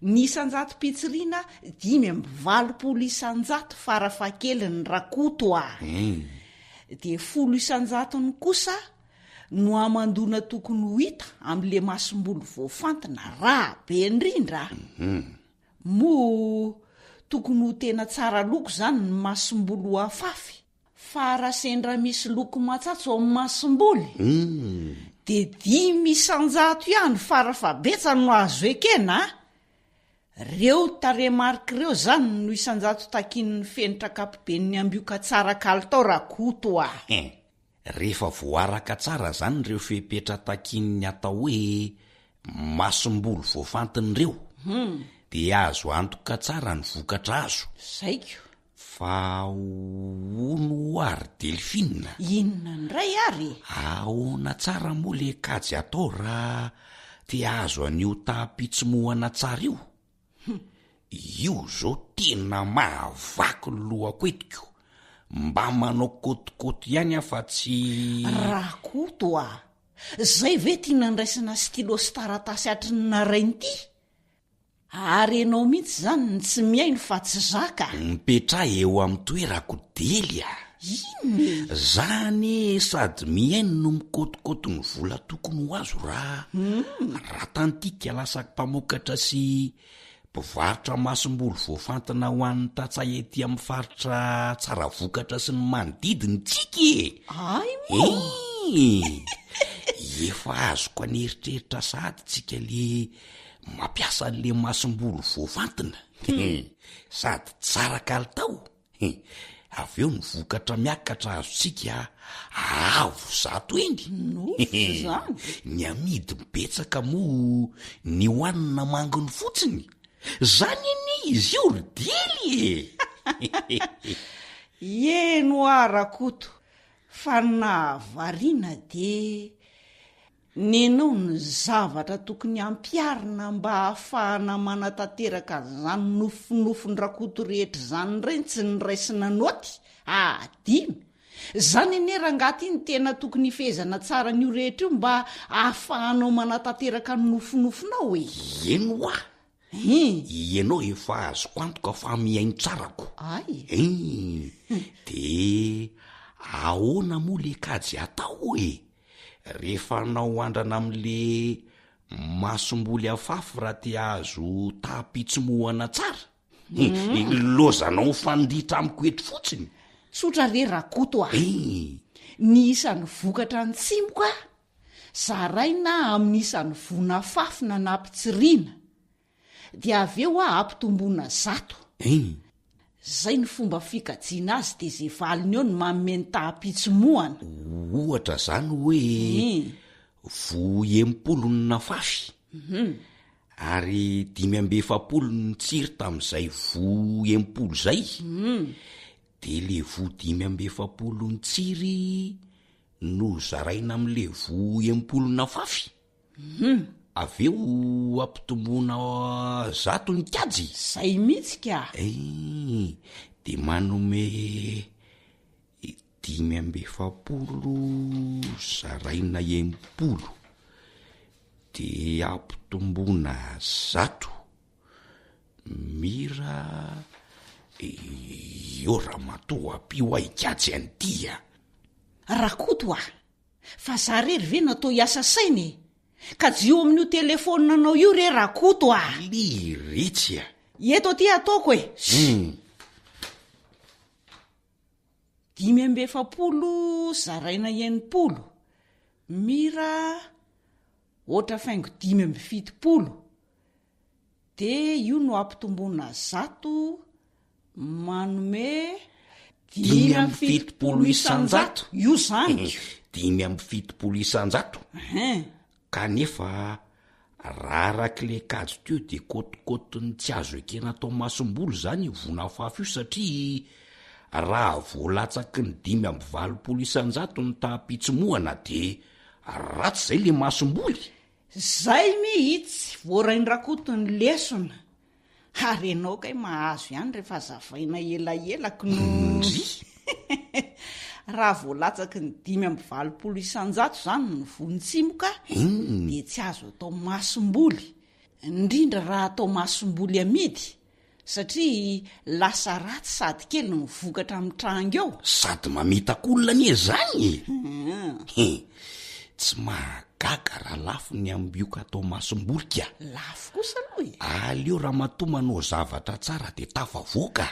Ny isan-jatom-pitsiriana 85% farafahakeliny Rakoto a! Dia folo isan-jatony kosa no hamandoana tokony ho hita amin'le masomboly voafantina raha be indrindra a! Moa tokony ho tena tsara loko izany ny masomboly ho afafy? Fa raha sendra misy loko matsatso ao amin'ny masomboly dia 5% ihany farafahabetsany no azo ekena a! Reo tarehimarika ireo izany no isan-jato takian'ny fenitra ankapoben'ny ambioka tsara kalitao Rakoto a! Rehefa voaraka tsara izany ireo fepetra takian'ny atao hoe masomboly voafantina ireo dia azo antoka tsara ny vokatra azo. Zaiko. Fa hono ho'a ry Delphine? Inona indray ary e? Ahoana tsara moa le kajy atao raha te hahazo an'io taham-pitsimohana tsara io? Hum, io zao tena mahavaky ny lohako eto ko! Mba manao kôtikôty ihany aho fa tsy. Rakoto a! Zay ve ty nandraisana stylo sy taratasy hatry ny naraina ity? Ary enao mihitsy zany no tsy mihaino fa tsy zaka. Mipetraha eo amin'ny toerako Dely a! Inona e? Za anie sady mihaino no mikôtikôty ny vola tokony ho azo raha raha tantika lasa mpamokatra sy mpivarotra masomboly voafantina ho an'ny tantsaha ety amin'ny faritra Tsaravokatra sy ny manodidina tsika e! Ay moa! Eeh! Efa azoko an'eritreritra sahady tsika le Mampiasa an'le masomboly voafantina sady tsara kalitao avy eo ny vokatra miakatra azontsika avo zato eny. Nofy zany. Ny amidy betsaka moa ny hohanina manginy fotsiny. Zany anie izy io ry Dely e! Eny hoa Rakoto fa ny nahavariana dia Nenao ny zavatra tokony hampiharina mba hahafahana manatanteraka an'izany nofinofin-dRakoto rehetra izany indray ny tsy niraisina naoty. Adino. Izany anie rangahy ity no tena tokony hifehezana tsara an'io rehetra io mba hahafahanao manatanteraka ny nofinofinao e! Eny hoa! Hein! Ianao efa azoko antoka fa mihaino tsara ko! Ay! Hein! De ahoana moa le kajy atao e? Rehefa hanao andrana amin'le masomboly afafy raha te hahazo taham-pitsimohana tsara? Ilaozanao mifanditra amiko eto fotsiny. Tsotra re Rakoto a! Eh! Ny isan'ny vokatra nitsimoka, zaraina amin'ny isan'ny voa nafafy na nampitsiriana. Dia avy eo a ampitomboina zato. Hein! Zay ny fomba fikajiana azy de ze valiny eo no manome ny taham-pitsimohana. Ohatra zany hoe voa 60 no nafafy ary 45 no nitsiry tamin'izay voa 60 zay, de le voa 45 nitsiry no zaraina am'le voa 60 nafafy. Hum. Avy eo ampitomboina zato ny kajy? Zay mihitsy ka! Ein, de manome 45 zaraina 60, de ampitomboina zato, mira, eo ramatoa ampio ahy hikajy an'ity a! Rakoto a! Fa za rery ve natao hiasa saina e? Kajio amin'io telephone anao io re Rakoto a! Liretsy a! Eto aty ataoko e! Hum. 45 zaraina 60, mira oatra faingo 75. Dia io no ampitomboina zato manome 75 isan-jato. Io zany. 75 isan-jato. Hein. Kanefa raha arak'ilay kajy teo dia kôtikôtin'ny tsy azo ekena atao masomboly izany io vonafafy io satria raha vao latsaky ny 85 isan-jato ny taham-pitsimohana dia ratsy izay ilay masomboly. Zay mihitsy, voarain-dRakoto ny lesona. Ary ianao kay mahazo ihany rehefa azavaina elaela kno. Ndry! Raha vao latsaky ny 85% izany ny voan-tsimoka dia tsy azo atao masomboly, indrindra raha atao masomboly amidy Satria lasa ratsy sady kely ny vokatra mitranga eo. Sady mamitaka olona anie zany e! He, tsy mahagaga raha lafo ny ambioka atao masomboly ka. Lafo kosa aloha e! Aleo ramatoa manao zavatra tsara de tafavoaka.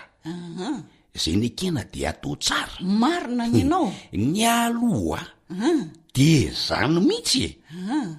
Zay nekena de atao tsara. Marina ny anao. Ny aloha de zany mihitsy e!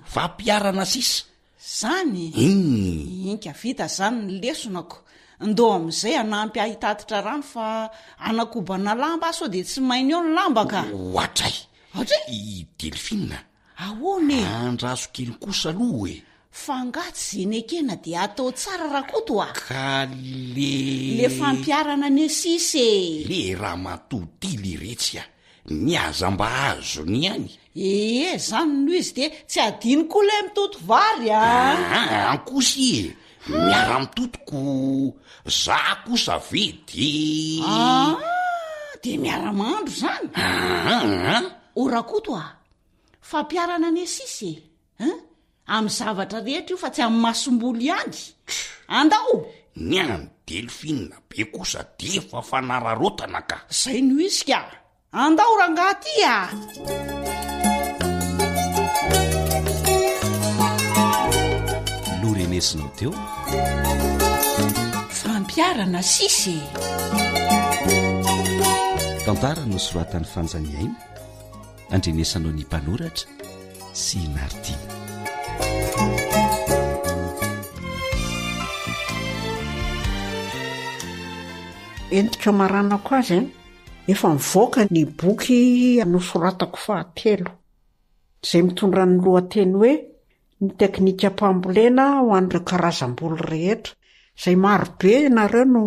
Fampiharana sisa. Zany? Humm. Inka vita zany ny lesonako. Ndao amin'izay hanampy ahy hitatitra rano fa hanakobana lamba aho sao dia tsy maina eo ny lamba ka. Ohatray! Ohatray? I Delphine a! Ahoana e? Andraso kely kosa aloha e! Fa angaha tsy ze nekena dia atao tsara Rakoto a! Ka le. Le fampiharana anie sisa e! Le ramatoa Tily iretsy a! Ny aza mba azony ihany. Ee, zany no izy de tsy adino koa lay mitoto vary a! Aa, ankosa e! Miara-mitoto ko za kosa ve de. Aa, de miara-mandro zany? Aa! O Rakoto a! Fampiharana anie sisa e! Hein? Amin'ny zavatra rehetra io fa tsy amin'ny masomboly ihany. Andao! Ny an'i Delphine be kosa defa fanararaotana ka! Zay no izy ka! Andao rangaha ty a! Norenesinao teo? Fampiharana sisa e! Tantara nosoratan'i Fanja Niaina, andrenesanao ny mpanoratra sy i Nartiana. Entiko hamaranako azy an, efa mivoaka ny boky nosoratako fahatelo, izay mitondra ny lohateny hoe Ny teknikam-pambolena ho an'ireo karazam-boly rehetra, izay marobe ianareo no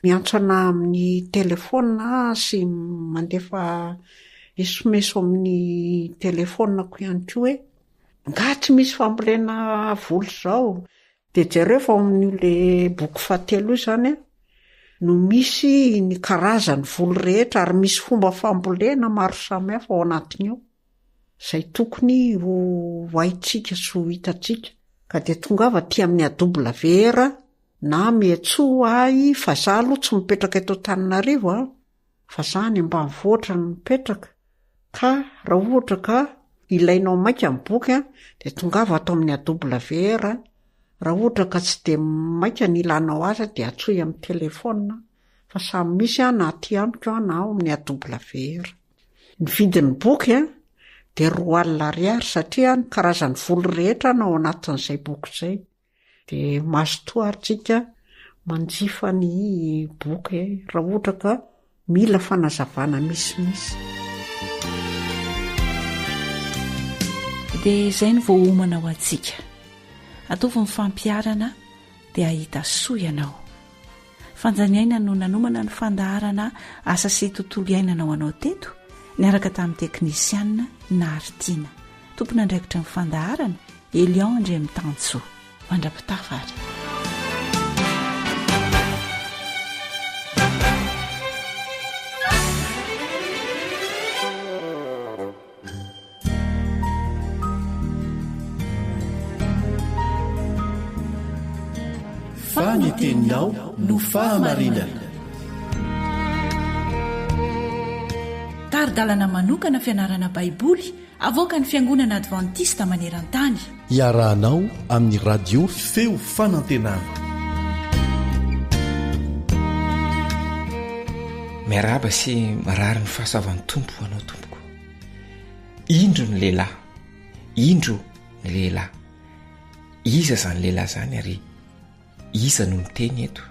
miantso anà amin'ny telefaonina sy mandefa esomeso amin'ny telefaoninako ihany koa hoe angaha tsy misy fambolena voly izao? Dia jereo fa ao amin'io le boky fahatelo io izany an, no misy ny karazan'ny voly rehetra ary misy fomba fambolena maro samihafa ao anatin'io. Izay tokony ho haintsika sy ho hitantsika. Ka dia tongava aty amin'ny AWR na miantsoa ahy fa za aloha tsy mipetraka eto Antananarivo an, fa za any ambanivohitra no mipetraka, ka raha ohatra ka ilainao maika ny boky an, dia tongava ato amin'ny AWR, raha ohatra ka tsy dia maika ny ilanao azy dia antsoy amin'ny telefaonina fa samy misy an na aty amiko an na ao amin'ny AWR. Ny vidin'ny boky dia 20 ariary satria ny karazan'ny voly rehetra no ao anatin'izay boky izay. Dia mazotoa ary tsika manjifa ny boky raha ohatra ka mila fanazavana misimisy. Dia izay no voaomana ho antsika. Ataovy ny fampiharana dia hahita soa ianao. Fanjaniaina no nanomana ny fandaharana asa sy tontolo iainana ho anao teto niaraka tamin'ny teknisianina Nahary Tiana. Tompon'andraikitra ny fandaharana Elion Andriamitansoa. Mandra-pitafa ary. Fa ny teninao no fahamarinana. Tari-dalana manokana fianarana Baiboly avoakan'ny Fiangonana Advantista maneran-tany. Iarahanao amin'ny Radio Feo Fanantenana. Miarahaba sy mirary ny fahasoavan'ny Tompo ho anao tompoko. Indro ny lehilahy, indro ny lehilahy. Iza izany lehilahy izany ary iza no miteny eto?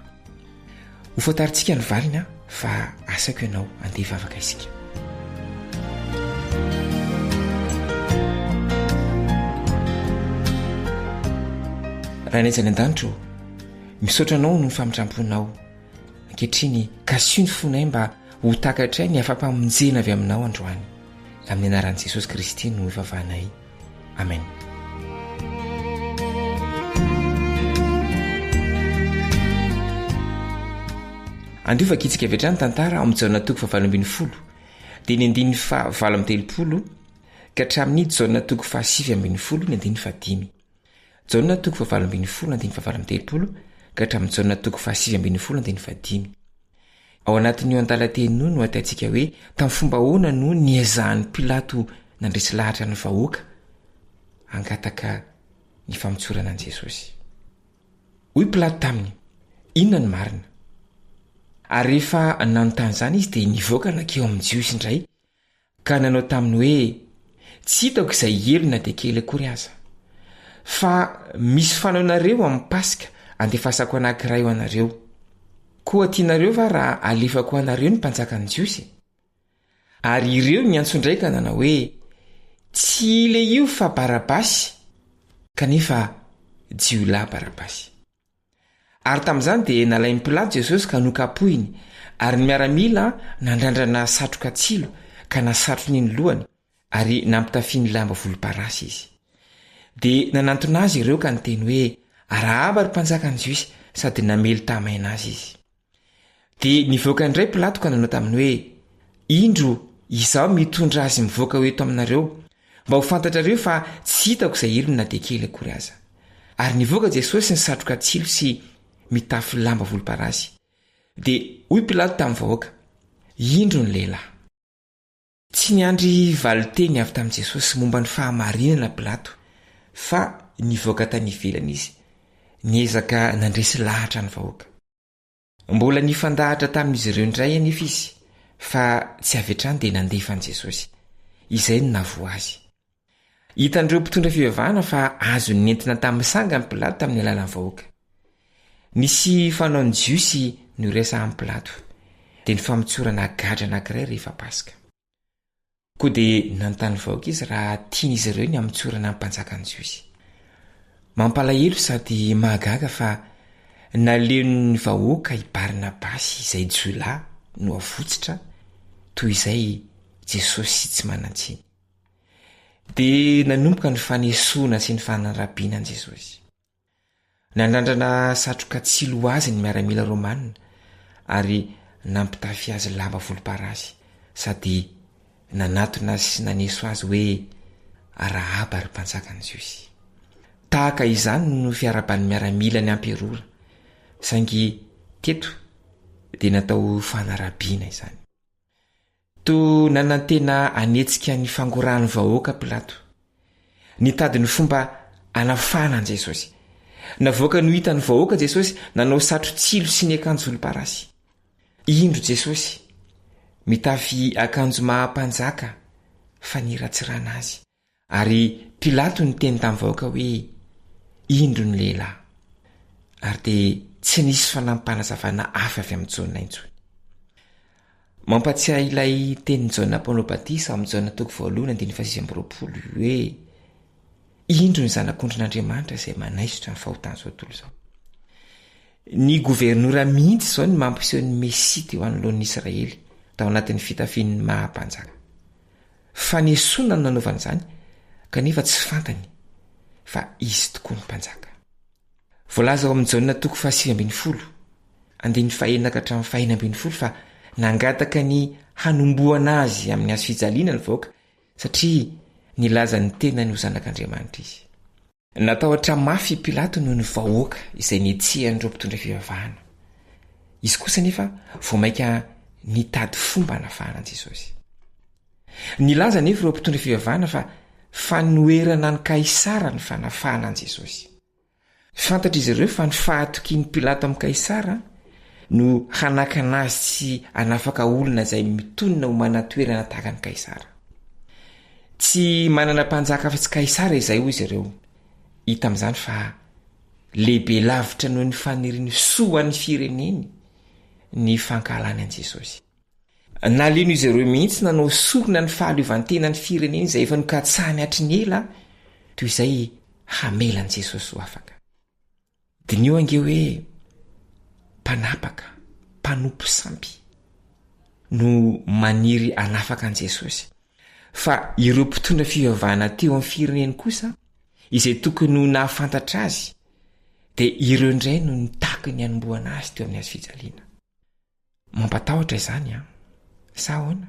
Ho fantarintsika ny valiny an, fa asaiko ianao andeha hivavaka isika. Rainay izay any an-danitra ô, misaotra anao noho ny famindram-ponao. Ankehitriny, kasio ny fonay mba ho takatray ny afa-pamonjena avy aminao androany. Amin'ny anaran'i Jesosy Kristy no ivavahanay. Amen. Andio vakitsika avy hatrany tantara ao amin'ny Jaona toko fahavalo ambin'ny folo, dia ny andininy fahavalo amby telopolo ka hatramin'ny Jaona toko fahasivy ambin'ny folo ny andininy fahadimy. Jaona toko fahavalo ambin'ny folo andininy fahavalo amby telopolo ka hatramin'ny Jaona toko fahasivy ambin'ny folo andininy fahadimy. Ao anatin'io andalan-teny io no ahitantsika hoe tamin'ny fomba ahoana no niezahan'i Pilato nandresy lahatra ny vahoaka hangataka ny famotsorana an'i Jesosy. Hoy Pilato taminy, Inona no marina? Ary rehefa nanontany izany izy dia nivoaka nankeo amin'ny Jiosy indray Ka nanao taminy hoe, Tsy hitako izay helo na dia kely akory aza. Fa misy fanaonareo amin'ny Paska andefasako anankiray ho anareo. Koa tianareo va raha alefako ho anareo ny mpanjakan'ny Jiosy? Ary ireo niantso indray ka nanao hoe, Tsy ilehio fa Barabasy! Kanefa jiolahy Barabasy. Ary tamin'izany dia nalain'i Pilato Jesosy ka nokapohiny, ary ny miaramila nandrandrana satroka tsilo ka nasatrony ny lohany, ary nampitafiany lamba volomparasy izy. Dia nanantona azy ireo ka niteny hoe, Arahaba, ry mpanjakan'ny Jiosy, sady namely tahamaina azy izy. Dia nivoaka indray Pilato ka nanao taminy hoe, Indro, izaho mitondra azy mivoaka ho eto aminareo, mba ho fantatrareo fa tsy hitako izay helony na dia kely akory aza. Ary nivoaka Jesosy nisatroka tsilo sy mitafy lamba volomparasy. Dia hoy Pilato tamin'ny vahoaka, Indro ny lehilahy. Tsy niandry valin-teny avy tamin'i Jesosy momba ny fahamarinana Pilato, fa nivoaka tany ivelany izy, niezaka nandresy lahatra ny vahoaka. Mbola nifandahatra tamin'izy ireo indray anefa izy, fa tsy avy hatrany dia nandefa an'i Jesosy. Izay no nahavoa azy. Hitan'ireo mpitondra fivavahana fa azony nentina tamin'ny sangany Pilato tamin'ny alalan'ny vahoaka. Nisy fanaon'ny Jiosy noresahan'i Pilato, dia ny famotsorana gadra anankiray rehefa Paska. Koa dia nanontany vahoaka izy raha tian'izy ireo ny hamotsorana ny mpanjakan'ny Jiosy. Mampalahelo sady mahagaga fa naleon'ny vahoaka i Barnabasy izay jiolahy no avotsitra toy izay Jesosy tsy manan-tsiny. Dia nanomboka ny fanesoana sy ny fanarabiana an'i Jesosy. Nanandrana satroka tsilo ho azy ny miaramila romana ary nampitafy azy lamba volomparasy sady nanatona sy naneso azy hoe, Arahaba ry mpanjakan'ny Jiosy. Tahaka izany no fiarahaban'ny miaramila ny amperora, saingy teto dia natao fanarabiana izany. Toa nanantena hanetsika ny fangorahan'ny vahoaka Pilato. Nitady ny fomba hanafahana an'i Jesosy. Navoakany ho hitan'ny vahoaka Jesosy nanao satro-tsilo sy niakanjo volomparasy. Indro Jesosy, mitafy akanjo maha-mpanjaka faniratsirana azy. Ary Pilato niteny tamin'ny vahoaka hoe, Indro ny lehilahy. Ary dia tsy nisy fanampim-panazavana hafa avy amin'i Jaona intsony. Mampatsiahy ilay tenin'i Jaona Mpanao Batisa ao amin'ny Jaona toko voalohany andininy fahasivy amby roapolo hoe, Indro ny Zanak'ondrin'Andriamanitra izay manaisotra ny fahotan'izao tontolo izao. Ny governora mihitsy izao no mampiseho ny Mesia teo anoloan'ny Israely tao anatin'ny fitafian'ny maha mpanjaka. Fanesoana no nanaovany izany, kanefa tsy fantany fa izy tokoa no Mpanjaka. Voalaza ao amin'ny Jaona toko fahasivy ambinifolo, andininy fahenina ka hatramin'ny fahenina ambinifolo fa nangataka ny hanombohana azy amin'ny hazo fijaliana ny vahoaka satria nilaza ny tenany ho Zanak'Andriamanitra izy. Natahotra mafy i Pilato noho ny vahoaka izay nihetsehan'ireo mpitondra fivavahana. Izy kosa anefa vao mainka nitady fomba hanafahana an'i Jesosy. Nilaza anefa ireo mpitondra fivavahana fa fanoherana an'i Kaisara ny fanafahana an'i Jesosy. Fantatr'izy ireo fa ny fahatokian'i Pilato amin'i Kaisara no hanakana azy tsy hanafaka olona izay mitonona ho manan-toerana tahaka an'i Kaisara. Tsy manana mpanjaka afa-tsy Kaisara izay, hoy izy ireo. Hita amin'izany fa lehibe lavitra noho ny faniriany soa ho an'ny fireneny ny fankahalany an'i Jesosy. Naleon'izy ireo mihitsy nanao sorona ny fahaleovantenan'ny fireneny izay efa nokatsahany hatry ny ela, toy izay hamela an'i Jesosy ho afaka. Diniho ange hoe mpanapaka, mpanompo sampy no maniry hanafaka an'i Jesosy. Fa ireo mpitondra fivavahana teo amin'ny fireneny kosa, izay tokony ho nahafantatra azy, dia ireo indray no nitaky ny hanombohana azy teo amin'ny hazo fijaliana. Mampatahotra izany an! Sa ahoana?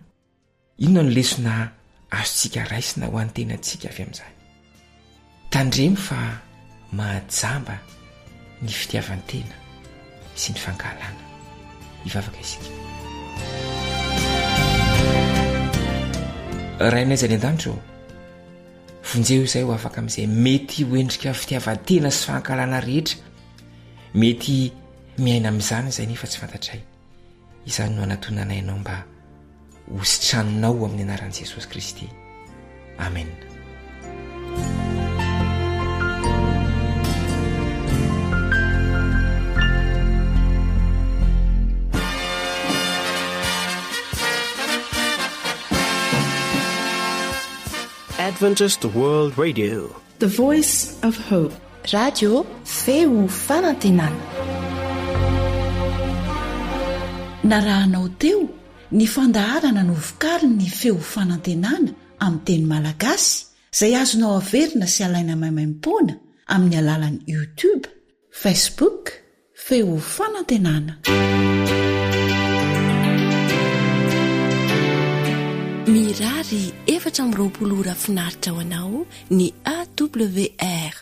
Inona no lesona azontsika raisina ho an'ny tenantsika avy amin'izany? Tandremo fa mahajamba ny fitiavan-tena sy ny fankahalana. Hivavaka isika. Rainay izay any an-danitra ô, vonjeo izay ho afaka amin'izay mety ho endrika fitiavan-tena sy fankahalana rehetra mety Miaina amin'izany izay nefa tsy fantatray. Izany no anatonanay anao mba ho sitraninao amin'ny anaran'i Jesosy Kristy. Amen. Adventist World Radio. The Voice of Hope. Radio Feo Fanantenana. Narahanao teo ny fandaharana novokarin'ny Feo Fanantenana amin'ny teny malagasy izay azonao averina sy alaina maimaimpoana amin'ny alalan'ny YouTube, Facebook, Feo Fanantenana. Mirary 24 ora finaritra ho anao ny AWR.